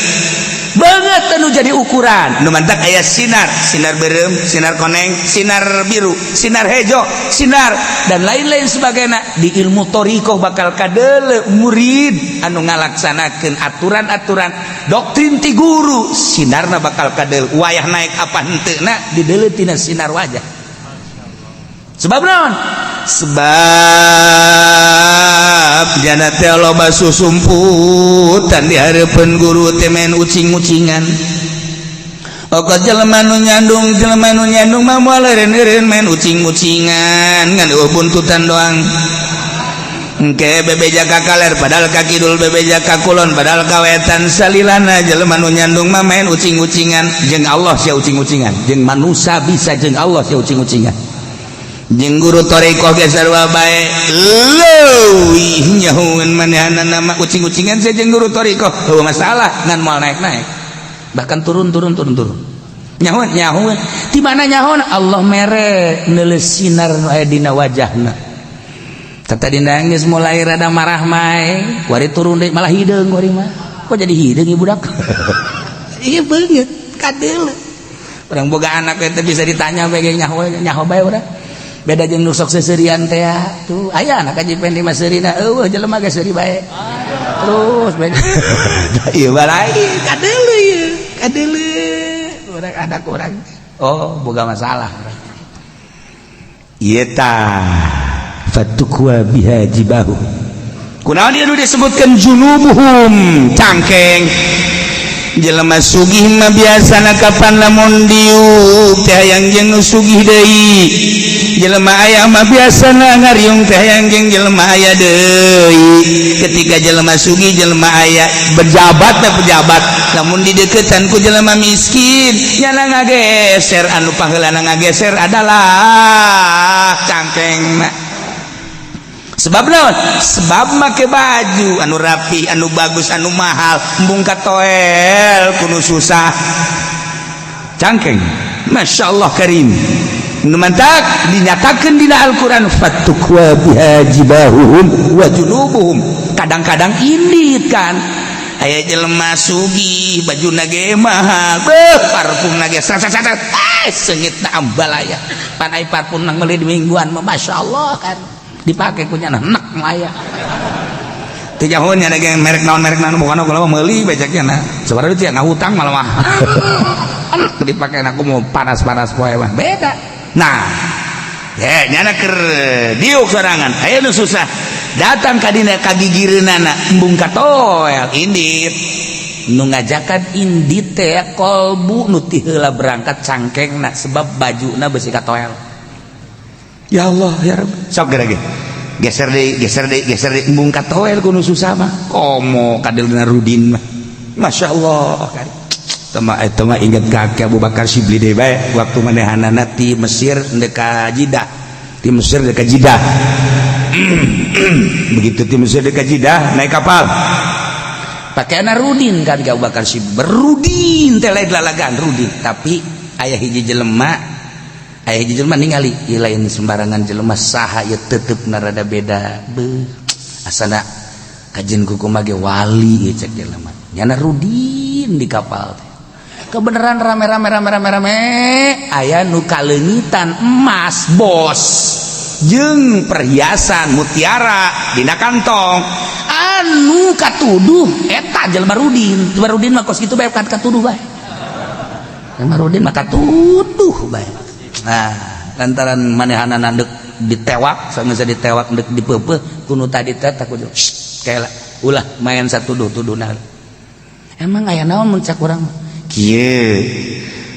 banget nu jadi ukuran. Nu mantak aya sinar, sinar berem, sinar koneng, sinar biru, sinar hejo, sinar dan lain-lain sebagainya. Di ilmu thoriqoh bakal kadele murid anu ngalaksanakeun aturan-aturan doktrin ti guru, sinarna bakal kadele wayah naik apa henteu na dideuleu tina sinar wajah. Sebab naon? Sebab jana teh loba susumputan di hareupeun guru teh main ucing-ucingan. Oke, jelema nu nyandung, jelema nu nyandung mah moal eureun-eureun main ucing-ucingan, ngan eueuh buntutan doang. Engke bebeja ka kaler padahal ka kidul, bebeja ka kulon padahal ka wetan. Salilana jelema nu nyandung mah main ucing-ucingan. Jeung Allah sia ucing-ucingan, jeung manusia bisa, jeung Allah sia ucing-ucingan, jeung guru thoriqoh ge sarua bae. Leuwih nyahueun manehanna mah ucing-ucingan sia jeung guru thoriqoh heueuh masalah, ngan moal naik-naik, bahkan turun turun turun turun. Nyahueun nyahueun di mana nyahueun? Allah mere neuleus sinar nu aya dina wajahna. Tadi nangis mulai rada marah mai, kuari turun deui malah hideung. Kuari mah kok jadi hideung ieu budak? Iya, beungeut kadeuleu. Urang boga anak teh bisa ditanya bae, nyaho nyaho bae urang. Beda jeung nu sok seserian teh tuh. Aya anak Haji Pendi mah seurina, eueuh jelema ge seuri bae. Terus beda. Ieu mah lain, kadeuleu ieu, kadeuleu. Urang anak urang. Oh, boga masalah. Ieu tah fatukwa biha jibahu. Kunaon ieu nu disebutkeun junubuhum, cangkeng? Jelema sugih mah biasana kapan lamun diuk teh hayang jeung nu sugih deui. Jelema aya mah biasana ngariung teh hayang jeung jelema aya deui. Ketika jelema sugih, jelema aya, pejabat teh pejabat, lamun dideketan ku jelema miskin, nyana ngageser. Anu paheulana ngageser adalah cangkengna. Sebab naon? Sebab make baju anu rapi, anu bagus, anu mahal, embung katoel ku nu susah. Cangkeng, Masya Allah Karim. Nu mantak dinyatakan dina Al-Quran fatukwa biha jibahuhum wa junubuhum. Kadang-kadang indit kan, aya jelema sugih, baju ge mahal, beuh, parfum ge sat sat sat, ah, seungitna ambalaya. Pan ai parfum nang meuli di mingguan mah, Masya Allah, kan dipakai ku nyana enek mah aya. Teu nyaho nya ge merek naon, merek naon, bukan kalau meuli beceknya. Nah, sebenarnya itu ya ngahutang malah mah dipakai. Aku mau panas-panas poe mah beda. Nah ya, nyana keur diuk sorangan, aya nu susah datang ka dina kagigireunana, embung katoel, indit. Nu ngajakan indit teh kolbu. Nu ti heula berangkat cangkengna, sebab bajuna besi katoel. Ya Allah ya Rabb, sok geura ge geser deui, geser deui, geser deui, embung katoel ku nu susah mah. Komo kadeulna Rudin mah, Masya Allah kan. Tama eta mah inget kakek Abu Bakar Syibli deui bae waktu manehanana ti Mesir ndek ka Jidah, ti Mesir ndek ka Jidah. Begitu ti Mesir ndek ka Jidah naik kapal, pakaian Rudin kan. Abu Bakar Syibli berudin teh, lain lalagan Rudin. Tapi aya hiji jelema, aya hiji jelema ningali ieu lain sembarangan jelema. Saha ieu? Tetep rada beda. Beuh, asana kajen kuku mage wali ieu, cek jelema. Nyana Rudin di kapal teh. Kebenaran rame-rame rame-rame rame, aya nu kaleungitan emas bos jeung perhiasan mutiara dina kantong. Anu katuduh eta jelema Rudin. Jelema Rudin mah kos kitu bae kan, katuduh bae. Jelema Rudin mah katuduh bae. Nah, lantaran manehanana deuk ditewak, sanggeus ditewak deuk dipeupeuh ku nu tadi teh, takut kayak ulah main satuduh-tuduhna. Emang aya naon mun cak urang mah? Kieu,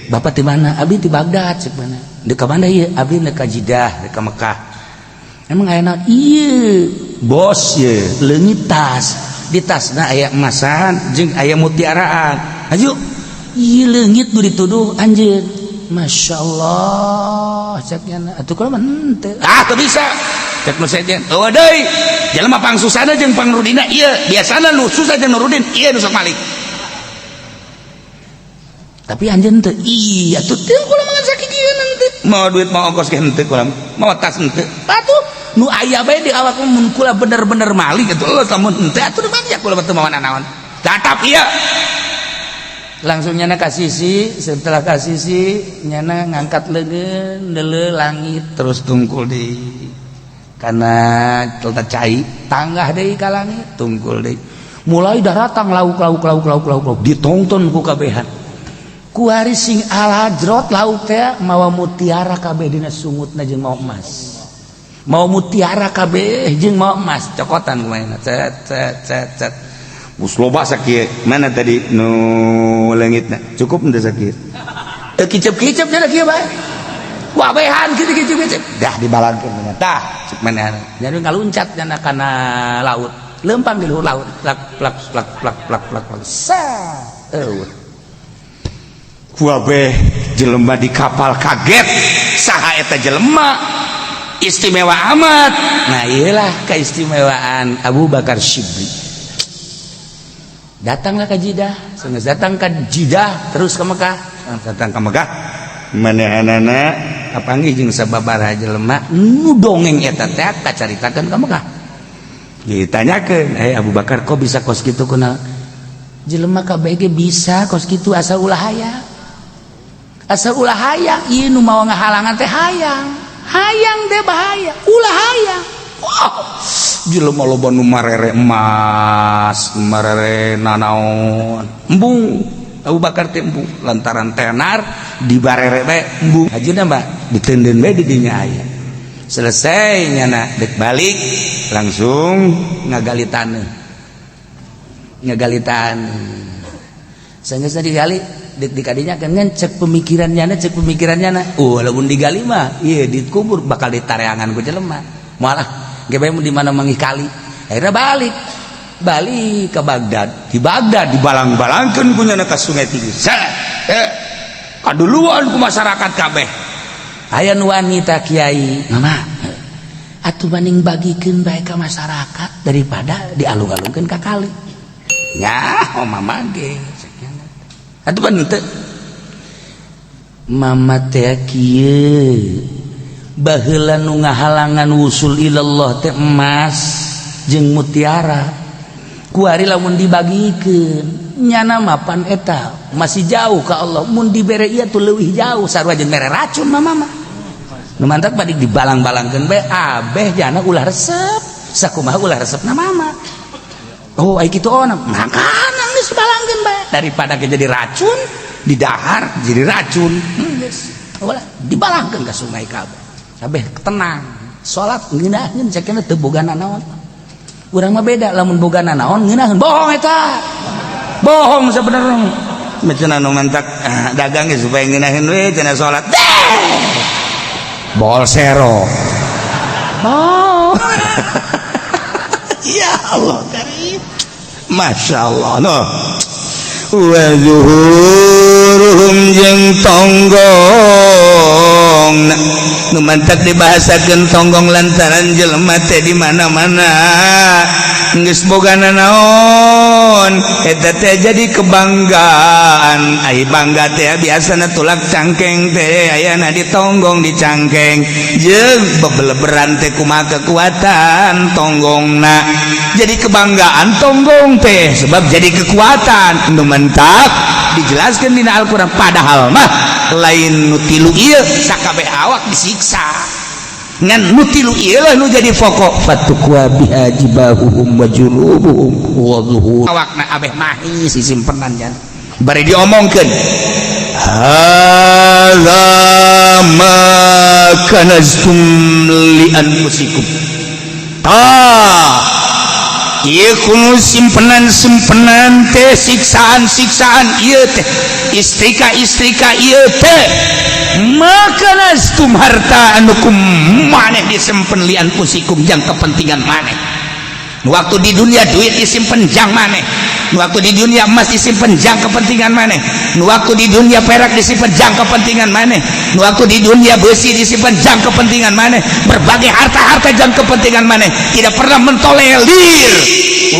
bapak di mana? Abdi di Baghdad, cek mana. Deuk ka mana ieu? Abdi deuk ka Jidah, deuk ka Mekah. Emang aya naon? Ieu bos ye leungit tas, di tasna aya emasan jeung aya mutiaraan. Aju ieu leungit, nu dituduh anjeun. Masya Allah, cek nyana atuh kula mah henteu. Ah, teu bisa, cek nu sejen. Eueuh deui jelema pangsusana jeung pangrudina ieu. Biasana nu susah jeung nu rudin ieu nu sok malik. Tapi anjeun teu. Iya tuh, teu, kula mah ngan sakikieun henteu. Mau duit, mau ongkos ge henteu kula, mau tas henteu. Atuh nu aya bae di awak mun kula bener-bener malik atuh lamun henteu atuh mah kula mah teu mawa nanaon. Tatap ieu langsung nyana ka sisi. Setelah ka sisi, nyana ngangkat leungeun, neuleuh langit, terus tungkul di karena telta cai, tanggah deui ka langit, tungkul deui. Mulai daratang lauk lauk lauk lauk lauk lauk, ditonton ku kabehan. Kuari sing alajrot lauk teh mawa mutiara kabeh dina sungutna jeung mawa emas, mau mutiara kabeh jeung mawa emas. Cokotan kumaha, cet cet cet cet. Mus loba sakieu. Mana tadi nu leungitna? Cukup henteu sakieu? Teu kicep-kicep nya kieu bae. Wabehan kitu kicep-kicep. Dah dibalangkeun tah cek manehna. Jadi ngaluncat nyana kana laut. Lempang di luhur laut. Plak plak plak plak plak plak plak. Sa. Eueuh. Kabeh jelema di kapal kaget. Saha eta jelema? Istimewa amat. Nah, iyalah keistimewaan Abu Bakar Syibli. Datanglah ke Jidah, sanggeus datang ke Jidah terus ke Mekah. Datang ke Mekah, manehanana kapanggih jeung sababaraha jelema nu dongeng eta teh kacaritakeun ka Mekah. Ditanyakeun, "Eh, Abu Bakar, kok bisa kos kitu kunaon?" Jelema kabeh ge bisa kos kitu asal ulah hayang. Asal ulah hayang, ieu nu mawa ngahalangan teh hayang. Hayang teh bahaya, ulah hayang. Wah, jelema loba nu marere emas, marere nanaon. Embung Abu Bakar teh embung lantaran tenar dibarere bae embung. Hajuna mah diteundeun bae di dinya aya. Selesai nyana dek balik langsung ngagali tanah. Ngagali tanah. Sehingga digali dek dikadinya kan ngan cek pemikirannya, cek pemikirannya na. Oh, walaupun digali mah iya dikubur bakal ditareangan ku jelema. Malah ge bae di mana manggih kali. Akhirnya balik. Balik ke Baghdad. Di Baghdad dibalang-balangkeun ku nyana ka Sungai Tigris. Kaduluan ku masyarakat kabeh. Aya nu wanita, "Kiai, mama atuh maning bagikeun bae ka masyarakat daripada dialung-alungkeun ka kali." Nya, oh mama ge. Atuh pan teu. Mama teh kieu. Baheula nu ngahalangan wusul ilallah teh emas jeung mutiara. Kuari lamun dibagikeun nyana mapan eta masih jauh ka Allah, mun dibere ieu tuh leuwih jauh, sarua jeung mere racun mama mah. Nu mantak balik dibalang-balangkeun bae abeh jana ulah resep, sakumaha ulah resep na mama. Oh, ai kitu, oh, makana geus balangkeun bae daripada ke jadi racun didahar jadi racun. Geus ulah dibalangkeun ka sungai kabeh. Kabeh tenang, salat ngeunaheun cekna teu boga nanaon. Urang mah beda, lamun boga nanaon ngeunaheun, bohong eta. Bohong sebenarnya. Macam anu mantak dagang ge supaya ngeunaheun we cenah salat. Bol sero. Oh. Ya Allah karim. Masya Allah no. Wa zuhuruhum jeung tonggong. Nu mantak dibahasakeun tonggong lantaran jelema teh di mana-mana geus boga nanaon eta teh jadi kebanggaan. Ai bangga teh biasana tulak cangkeng teh ayana di tonggong, di cangkeng jeung bebeleberan teh kumaha kekuatan tonggongna. Jadi kebanggaan tonggong teh sebab jadi kekuatan. Nu mentak dijelaskan dina Al-Qur'an, padahal mah lain nu tilu ieu sakabeh awak disiksa, ngan nu tilu ieu lah nu jadi pokok. Fatukwa biha jibahuhum wa junubuhum wa zuhur, awakna abeh mahi sisimpenan jan bari diomongkeun, hadza ma kanaztum li anfusikum. Tah, ieu kuno simpenan-simpenan teh, siksaan-siksaan ieu teh, istrika-istrika ieu teh, makanaztum harta anu ku maneh disimpen, li anfusikum jang kepentingan maneh. Waktu di dunia duit disimpen jang maneh, waktu di dunia emas disimpen jang kepentingan maneh, waktu di dunia perak disimpen jang kepentingan maneh, waktu di dunia besi disimpen jang kepentingan maneh, berbagai harta-harta jang kepentingan maneh, tidak pernah mentolerir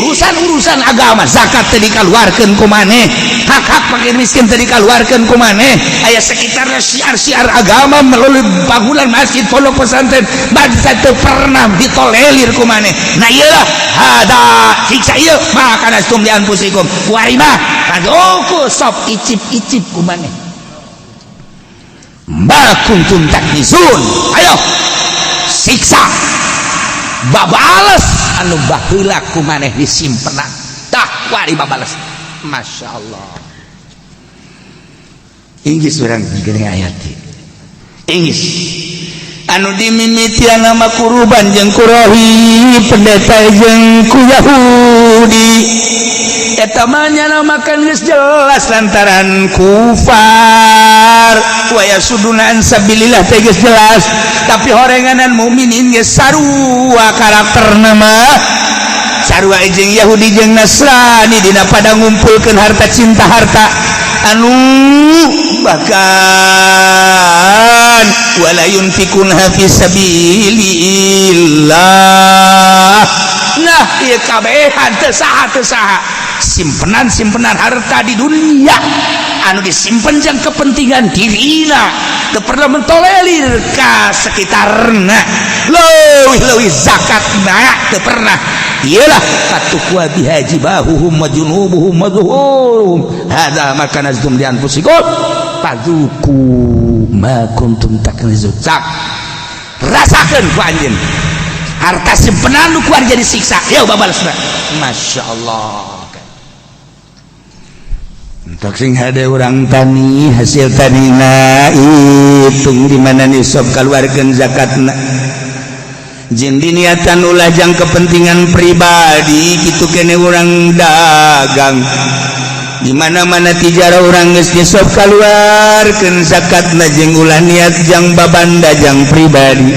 urusan-urusan agama. Zakat teu dikaluarkeun ku maneh, hak-hak fakir miskin teu dikaluarkeun ku maneh. Aya sekitarnya syiar-syiar agama melalui bangunan masjid, pondok pesantren, bangsa teu pernah ditolerir ku maneh. Nah, iyalah hada siksa ieu ma kanaztum li anfusikum wa mah kadoku sok icip-icip ku maneh ma kuntum taknizun. Ayo siksa babales anu baheula ku maneh disimpenan. Tah, wari babales. Masya Allah, Inggris urang geuning ayat Inggris anu dimimitian nama kuruban jeung kurohi, pendeta jeung ku Yahudi. Eta mah nyana makan geus jelas lantaran kufar wa yasuduna an sabilillah teh geus jelas, tapi horenganan mukminin geus sarua karakterna mah, sarua jeung Yahudi jeung Nasrani dina pada ngumpulkeun harta, cinta harta anu bahkan wala yunfiquna fi sabilillah. Nah, ieu kabehan teu saha, teu saha simpenan-simpenan harta di dunia anu disimpen jang kepentingan dirina, teu pernah mentolerir ka sekitarna, leuwih-leuwih zakat na teu pernah. Iyalah fatukwa biha jibahuhum wa junubuhum wa zuhuruhum hadza ma kanaztum li anfusikum fadzuqu ma kuntum taknizun. Sak Rasakeun ku anjeun harta simpenan nu kuari jadi siksa. Yo babalasna. Masya Allah. Untuk sing hade urang tani, hasil tanina hitung di mana nisab, keluarkan zakatna. Jeung diniatan ulah jang kepentingan pribadi. Gitu kene urang dagang, di mana-mana tijarah urang geus nisab, keluarkeun zakatna, jeung ulah niat jang babanda, jang pribadi.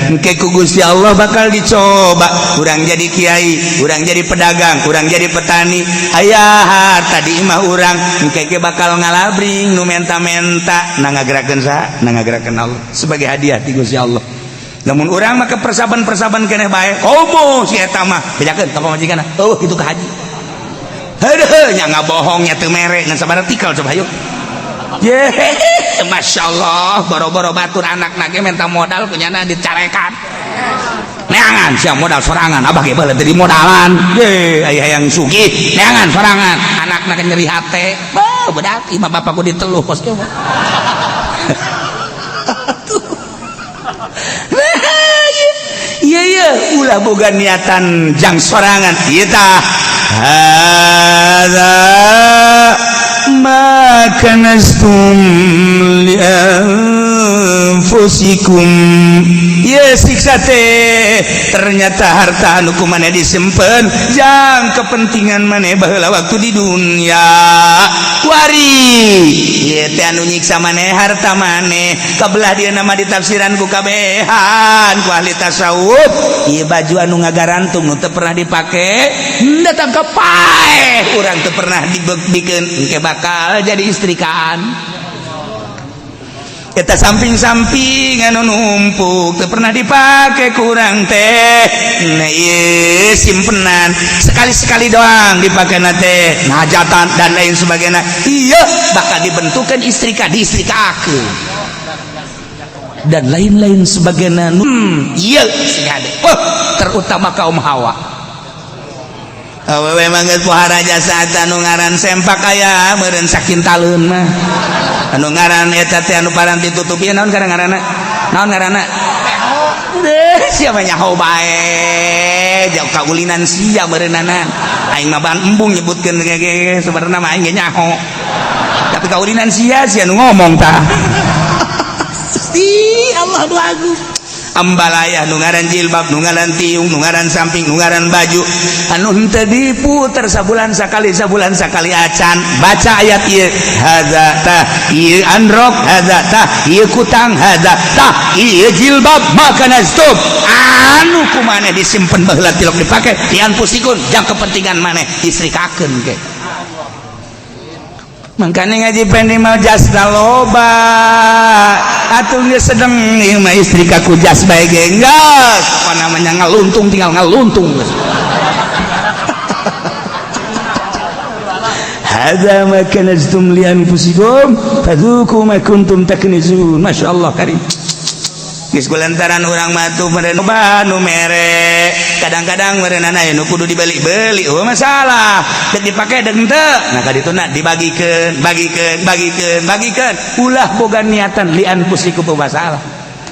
Engke ku Gusti Allah bakal dicoba. Urang jadi kiai, urang jadi pedagang, urang jadi petani, aya harta di imah urang, engke ge bakal ngalabring nu menta-menta. Na ngagerakeun saha? Na ngagerakeun Allah sebagai hadiah ti Gusti Allah. Namun urang mah persaban-persaban keneh bae, komo si eta mah bejakeun ka pamajikanna, oh kitu ka haji. Heuh, nya ngabohong nya teu mere ngan sabaraha tikal, coba hayu. Ye, Masya Allah, boro-boro batur, anak nage minta modal kunyana dicarekan. Neangan sia modal sorangan, abah ge baheula teu dimodalan. Ye, aya yang sugih, neangan sorangan. Anakna ge nyeri hate. Bah, bedak imah bapakku diteluh kos kieu mah. Iya iya, ulah boga niatan jang sorangan. Ieu tah hadza ma kanastum li anfusikum. Ya, siksa teh ternyata harta anu ku maneh disimpen jang kepentingan maneh baheula waktu di dunia kuari. Ieu teh anu nyiksa maneh harta maneh. Kabelah dia nama ditafsiran ku kabehan ku ahli tasawuf, ieu baju anu ngagarantung nu teu pernah dipake, datang ke paeh urang teu pernah dibikin, engke bakal jadi istrikaan. Eta samping-samping anu numpuk teu pernah dipake kurang teh, nah ieu simpenan sekali-sekali doang dipake na teh hajatan dan lain sebagainya, iya bakal dibentukan istrika, diistrikakeun dan lain-lain sebagainya. Iya sing hade. Oh, terutama kaum hawa, awewe mah geus pohara jasa. Anu ngaran sempak aya meureun sakintaleun mah, anu ngaran eta teh anu paranti tutupi, naon ngaranna, naon ngaranna deh, siapa nyaho bae, jauh kaulinan sia meureunana. Aing mah ban embung nyebutkeun ge, sebenarnya mah aing ge nyaho, tapi kaulinan sia, sia nu ngomong tah. Gusti Allah nu agung, ambalaya nu ngaran jilbab, nu ngaran tiung, nu ngaran samping, nu ngaran baju anu henteu diputer sabulan sakali, sabulan sakali acan, baca ayat ieu: hadza tah ieu androk, hadza tah ieu kutang, hadza tah ieu jilbab, maka nastum anu ku maneh disimpen baheula tilok dipake li anfusikum jang kepentingan maneh, istrikakeun ke. Makanya ngaji pendi mau jas loba atuh geus sedeng ieu mah, istri kaku jas bae ge geus, apa namanya, ngaluntung, tinggal ngaluntung geus. Hadza ma kanaztum li anfusikum fadzuqu ma kuntum taknizun. Masya Allah karim. Geus kulantaran urang mah tuh meureun loba nu mere, kadang-kadang meureunana aya nu kudu dibeli-beli, oh masalah dek dipake dek henteu, nah kadituna dibagikeun, bagikeun, bagikeun, bagikeun. Ulah boga niatan li anfusikum, masalah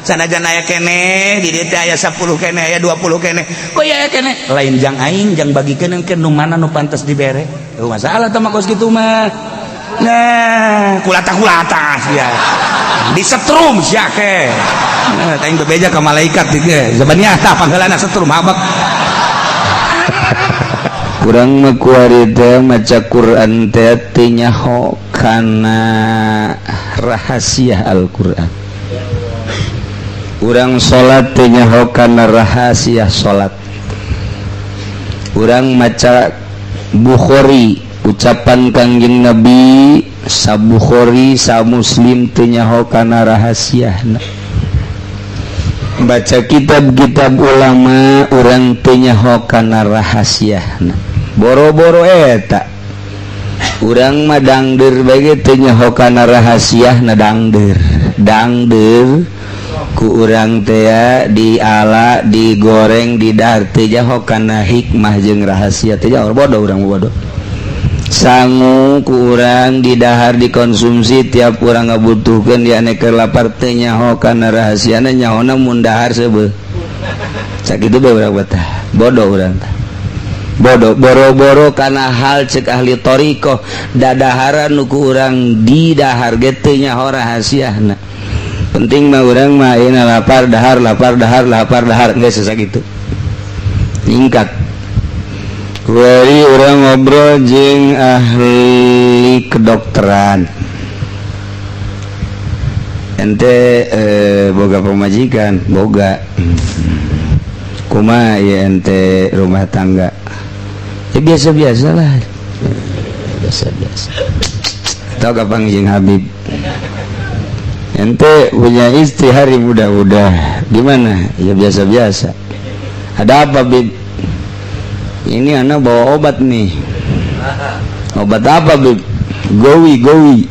sanajan aya keneh di dieu teh, aya 10 keneh, aya 20 keneh, kok aya keneh lain jang aing, jang bagikeun ke nu mana nu pantes dibere. Oh masalah teh mah kos kitu mah. Nah, kulata-kulata sia disetrum sia ke. Nah, aing bebeja ka malaikat ge zabannya tah pangheulana setrum habak. Kurang mah kuari teh maca Quran teh teu nyaho kana rahasia Al-Quran. Urang salat teu nyaho kana rahasia salat. Urang maca Bukhari, ucapan Kangjeng Nabi, sa Bukhari sa Muslim, teu nyaho kana rahasiana. Baca kitab-kitab ulama, urang teu nyaho kana rahasiana. Boro-boro eta, urang mah dangder bae teu nyaho kana rahasiana. Dangder dangder ku urang teh diala, digoreng, didahar, teu nyaho kana hikmah jeung rahasia, teu nyaho. Bodoh urang, bodoh. Sangu kurang didahar, dikonsumsi tiap kurang ngabutuhkeun dia keur lapar, teu nyaho kana rahasiana, nyahona mun dahar seubeuh. Sakitu bae urang betah. Bodoh urang tah, bodoh boro-boro kana hal cek ahli thoriqoh. Dadaharan nu ku urang didahar ge teu nyaho rahasiana. Penting mah urang mah ayeuna lapar dahar, lapar dahar, lapar dahar, geus sakitu ningkat. Kuari urang ngobrol jeung ahli kedokteran, "Ente boga pamajikan?" "Boga." "Kumaha ya ente rumah tangga?" "Ya biasa-biasa lah, biasa-biasa." Tahu kapan jeung Habib, "Ente punya istri hari muda-muda, gimana?" "Ya biasa-biasa." "Ada apa, Bib?" "Ini anak bawa obat nih." "Obat apa, Bib?" "Gowi gowi."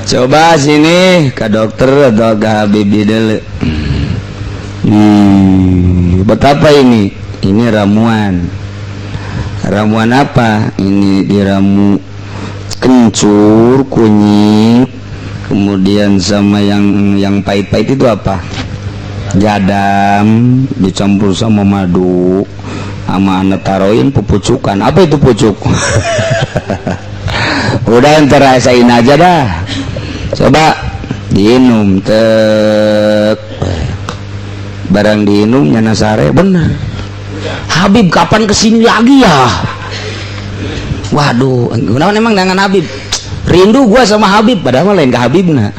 Coba sini ke dokter atau ke Habib dulu. "Obat apa ini?" "Ini ramuan." "Ramuan apa ini?" "Diramu kencur, kunyit, kemudian sama yang pahit-pahit itu apa, jadam, dicampur sama madu, sama anak taroin pupucukan." "Apa itu pucuk?" "Udah, ntar rasain aja dah." Coba diinum, tek, barang diinum nyana sare bener. "Habib kapan kesini lagi ya?" Waduh, kenapa emang dengan Habib? Rindu gua sama Habib. Padahal mah lain ke Habib nah,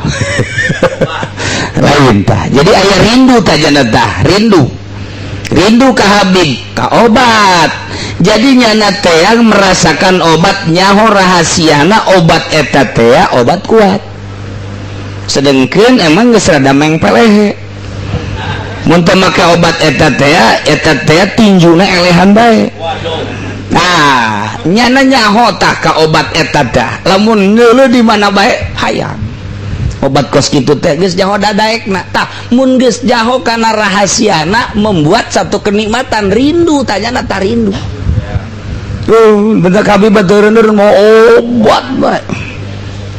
lain tah. Jadi aya rindu tah jana tah, rindu, rindu ke Habib, ke obat. Jadi nyana teh yang merasakan obat, nyaho rahasiana obat eta teh obat kuat. Sedangkan emang geus rada mengpelehe mun teu make obat eta teh, eta teh tinjuna elehan bae. Nah, nyana nyaho tah ka obat eta dah, lamun ngeuleuh di mana bae hayang obat kos kitu teh, geus nyaho dadaekna tah. Mun geus nyaho kana rahasiana, membuat satu kenikmatan, rindu tanyana tah, rindu. Bentar Habib batureun mau obat bae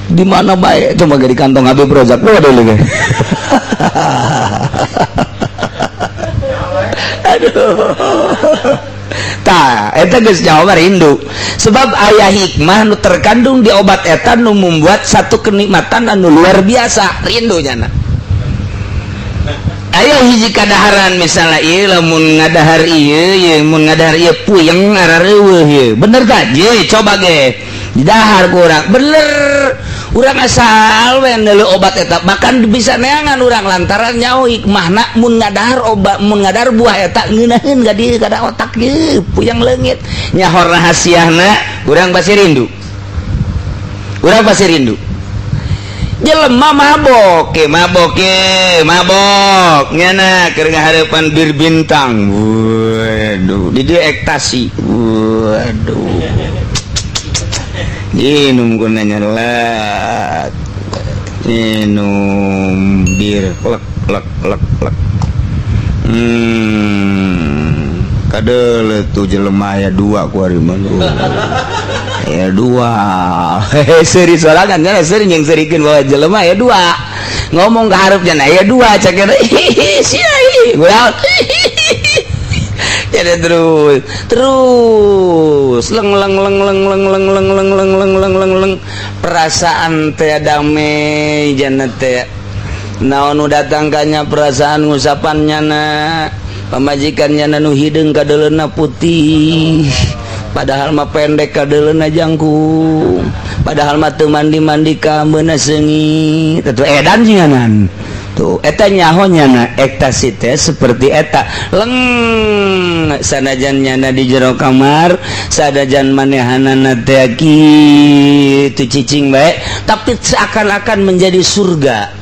di mana bae, cuma di kantong Habib Rozak. Waduh, lagi, aduh. Tah, eta geus nyaho rindu sebab aya hikmah nu terkandung di obat eta nu membuat satu kenikmatan anu luar biasa, rindu nyana. Aya hiji kadaharan misalnya, ieu lamun ngadahar ieu, ieu mun ngadahar ieu puyeng, arareuweuh ieu. Bener tak? Je, coba ge didahar ku urang, bener urang asal we neuleuh obat eta, bahkan bisa neangan urang lantaran nyaho hikmahna. Mun ngadahar obat, mun ngadahar buah eta ngeunaheun ka dieu, kada otak ieu puyeng leungit. Nyaho rahasiana, urang pasti rindu, urang pasti rindu. Jelema mabok ke, mabok ke, mabok nyana keur ngahareupan bir bintang, waduh, di dieu ekstasi, waduh, minum ku nyelat, minum bir, lek lek lek lek, kadeuleuh tuh jelema aya dua ku ari mah, aya dua. Hehe, seuri sorangan nya, seuri jeung seurikeun bawa jelema aya dua, ngomong ka hareup nya aya dua, cek eta sia ulah. Jadi terus terus leng leng leng leng leng leng leng leng leng leng leng leng leng, perasaan teh damai jana teh. Naon nu datangkannya perasaan ngusapannya na pamajikannya nu hideung kadeuleuna putih, padahal mah pendek kadeuleuna jangkung, padahal mah teu mandi-mandi ka seungit, tuh edan jinganan tuh eta. Nyaho nyana ekstasi teh seperti eta leng, sanajan nyana di jero kamar, sanajan manehanana teh kitu cicing bae, tapi seakan-akan menjadi surga.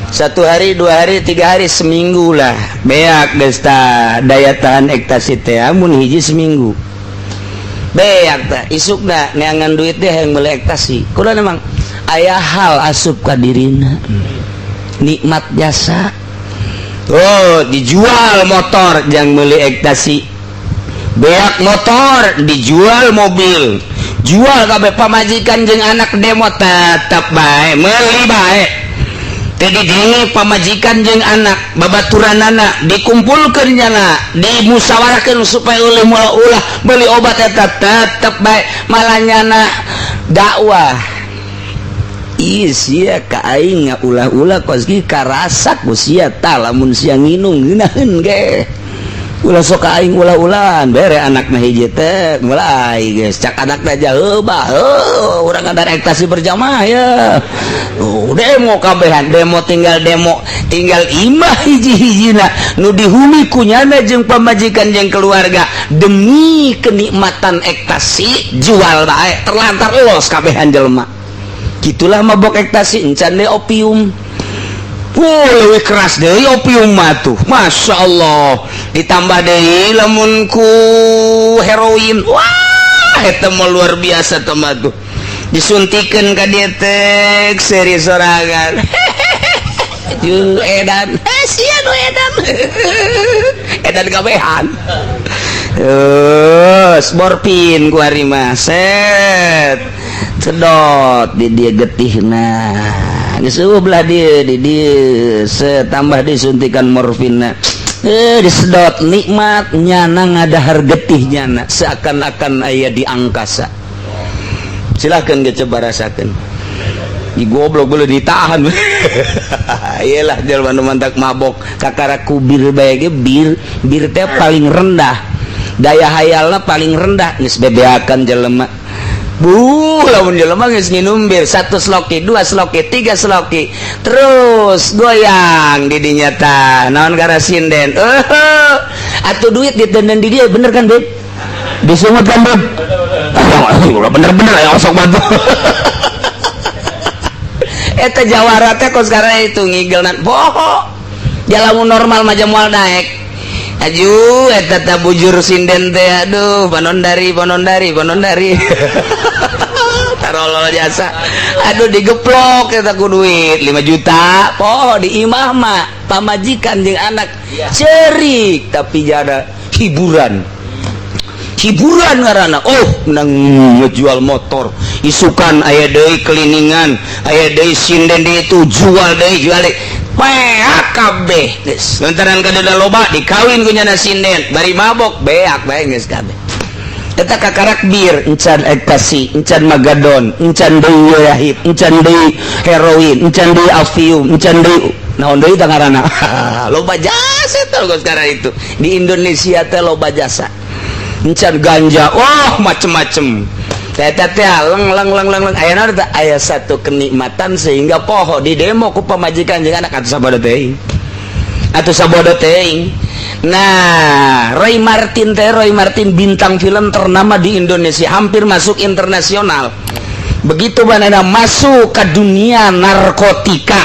Satu hari, 2 hari, 3 hari, seminggu lah beak desta. Daya tahan ekstasi teh mun hiji seminggu beak tah. Isuk dah neangan duit teh yang beli ekstasi. Kudu memang aya hal asup ka dirina, nikmat jasa. Oh, dijual motor jang meuli ekstasi, beak motor, dijual mobil, jual kabeh. Pamajikan jeung anak demo, tetep bae meuli bae. Teu didenge pamajikan jeung anak, babaturan anak dikumpulkeun, nyana dimusyawarahkeun supaya ulih ulah ulah beli obat eta, tetep bae. Malah nyana dakwah, "Ih, sia ka aing ulah-ulah kos kieu, karasak ku sia tah lamun sia nginum ngeunaheun ge. Ulah sok ka aing, ulah-ulahan." Bere anakna hiji teh mulai geus cak anakna, "Jauh bah, heuh, urang ada ekstasi berjamaah ya." Oh, demo kabehan, demo, tinggal demo, tinggal imah hiji-hijina nu dihuni ku nyana jeung pamajikan jeung keluarga. Demi kenikmatan ekstasi jual bae, terlantar los kabehan jelema. Gitulah mabok ekstasi. Encan deui opium. Wuh, leuwih keras deui opium mah tuh. Masya Allah. Ditambah deui lamun ku heroin. Wah, eta mah luar biasa teh mah tuh. Disuntikan ka dieu teh seri sorangan. Ju edan. Eh, sia nu edan. Edan kabehan. Terus morfin ku ari mah. Set. Sedot di dia getihna. Geus eueuh belah dia di dia setambah disuntikan morfinna. Eh, disedot nikmat nyana, ngadahar getih nyana seakan-akan aya di angkasa. Silahkan ge coba rasakan. Di goblok boleh ditahan. Iyalah, jelema nu mantak mabok kakara ku bir bae ge. Bir, bir teh paling rendah daya hayalna, paling rendah. Geus bebeakan jelema. Bu, lamun jelema geus nginum bir satu sloki, dua sloki, tiga sloki, terus goyang di dinya tah. Naon gara sinden? Eh, atuh duit ditenden di dia, bener kan, Beb? Disungut kan, Beb? Bener-bener ya, osok bantu. Eta jawara teh kos sekarang itu ngigelnan poho. Jalamun normal mah moal daek. Aju eta teh bujur sinden teh, aduh, panondari, panondari, panondari. Tarolol jasa. Aduh, digeplok eta ku duit 5 juta. Poho di imah mah pamajikan jeung anak cerik, tapi jada hiburan. Hiburan ngaranna. Oh, menang ngejual motor. Isukan aya deui keliningan, aya deui sinden deui itu jual deui, jual deui. Beak kabeh geus. Lantaran kadada loba dikawin ku nyana sinden, bari mabok beak bae geus kabeh. Eta kakarak bir, encan ekstasi, encan magadon, encan deui yahib, encan deui heroin, encan deui afium, encan deui naon deui tah ngaranna. Loba jasa teh geus sekarang itu. Di Indonesia teh loba jasa. Encan ganja, wah, macem-macem. Teh teh leng leng leng leng leng, aya teh aya satu kenikmatan sehingga poho di demo ku pamajikan jeung anak. Atuh sabodo teuing, atuh sabodo teuing. Nah, Roy Martin teh, Roy Martin bintang film ternama di Indonesia, hampir masuk internasional. Begitu banana masuk ke dunia narkotika,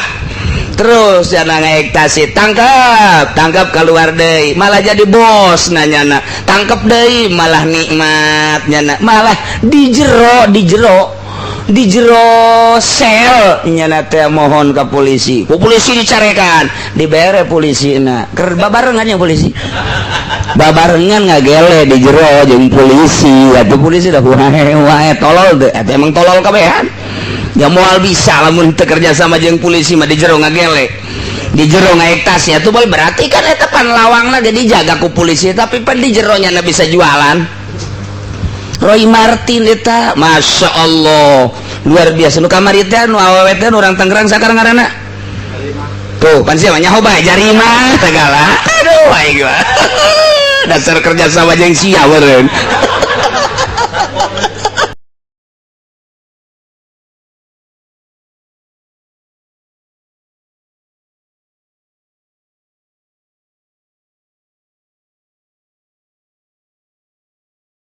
terus jangan ekstasi, tangkap, tangkap, keluar deh, malah jadi bos. Nanya na tangkap deh, malah nikmat nyana, malah di jero, di jero, di jero sel nyana teh mohon ke polisi, ku polisi dicarekan, dibere polisi. Nah, ker babarengan yang polisi babarengan ngagele di jero jeung polisi. Atuh polisi dah wae wae tolol deh. Atuh emang tolol kabehan ya, moal bisa lamun teu kerja sama jeung polisi mah. Di jero ngagele, di jero ngaektasnya tuh berarti kan eta pan lawangna jadi jaga ku polisi, tapi pan di jeronya na bisa jualan. Roy Martin eta Masya Allah luar biasa. Nu kamari teh nu awewe teh, nu urang Tangerang, sakarang ngaranna tuh pan sia mah nyaho bae, Jarima segala. Aduh, aing mah dasar kerja sama jeung sia meureun.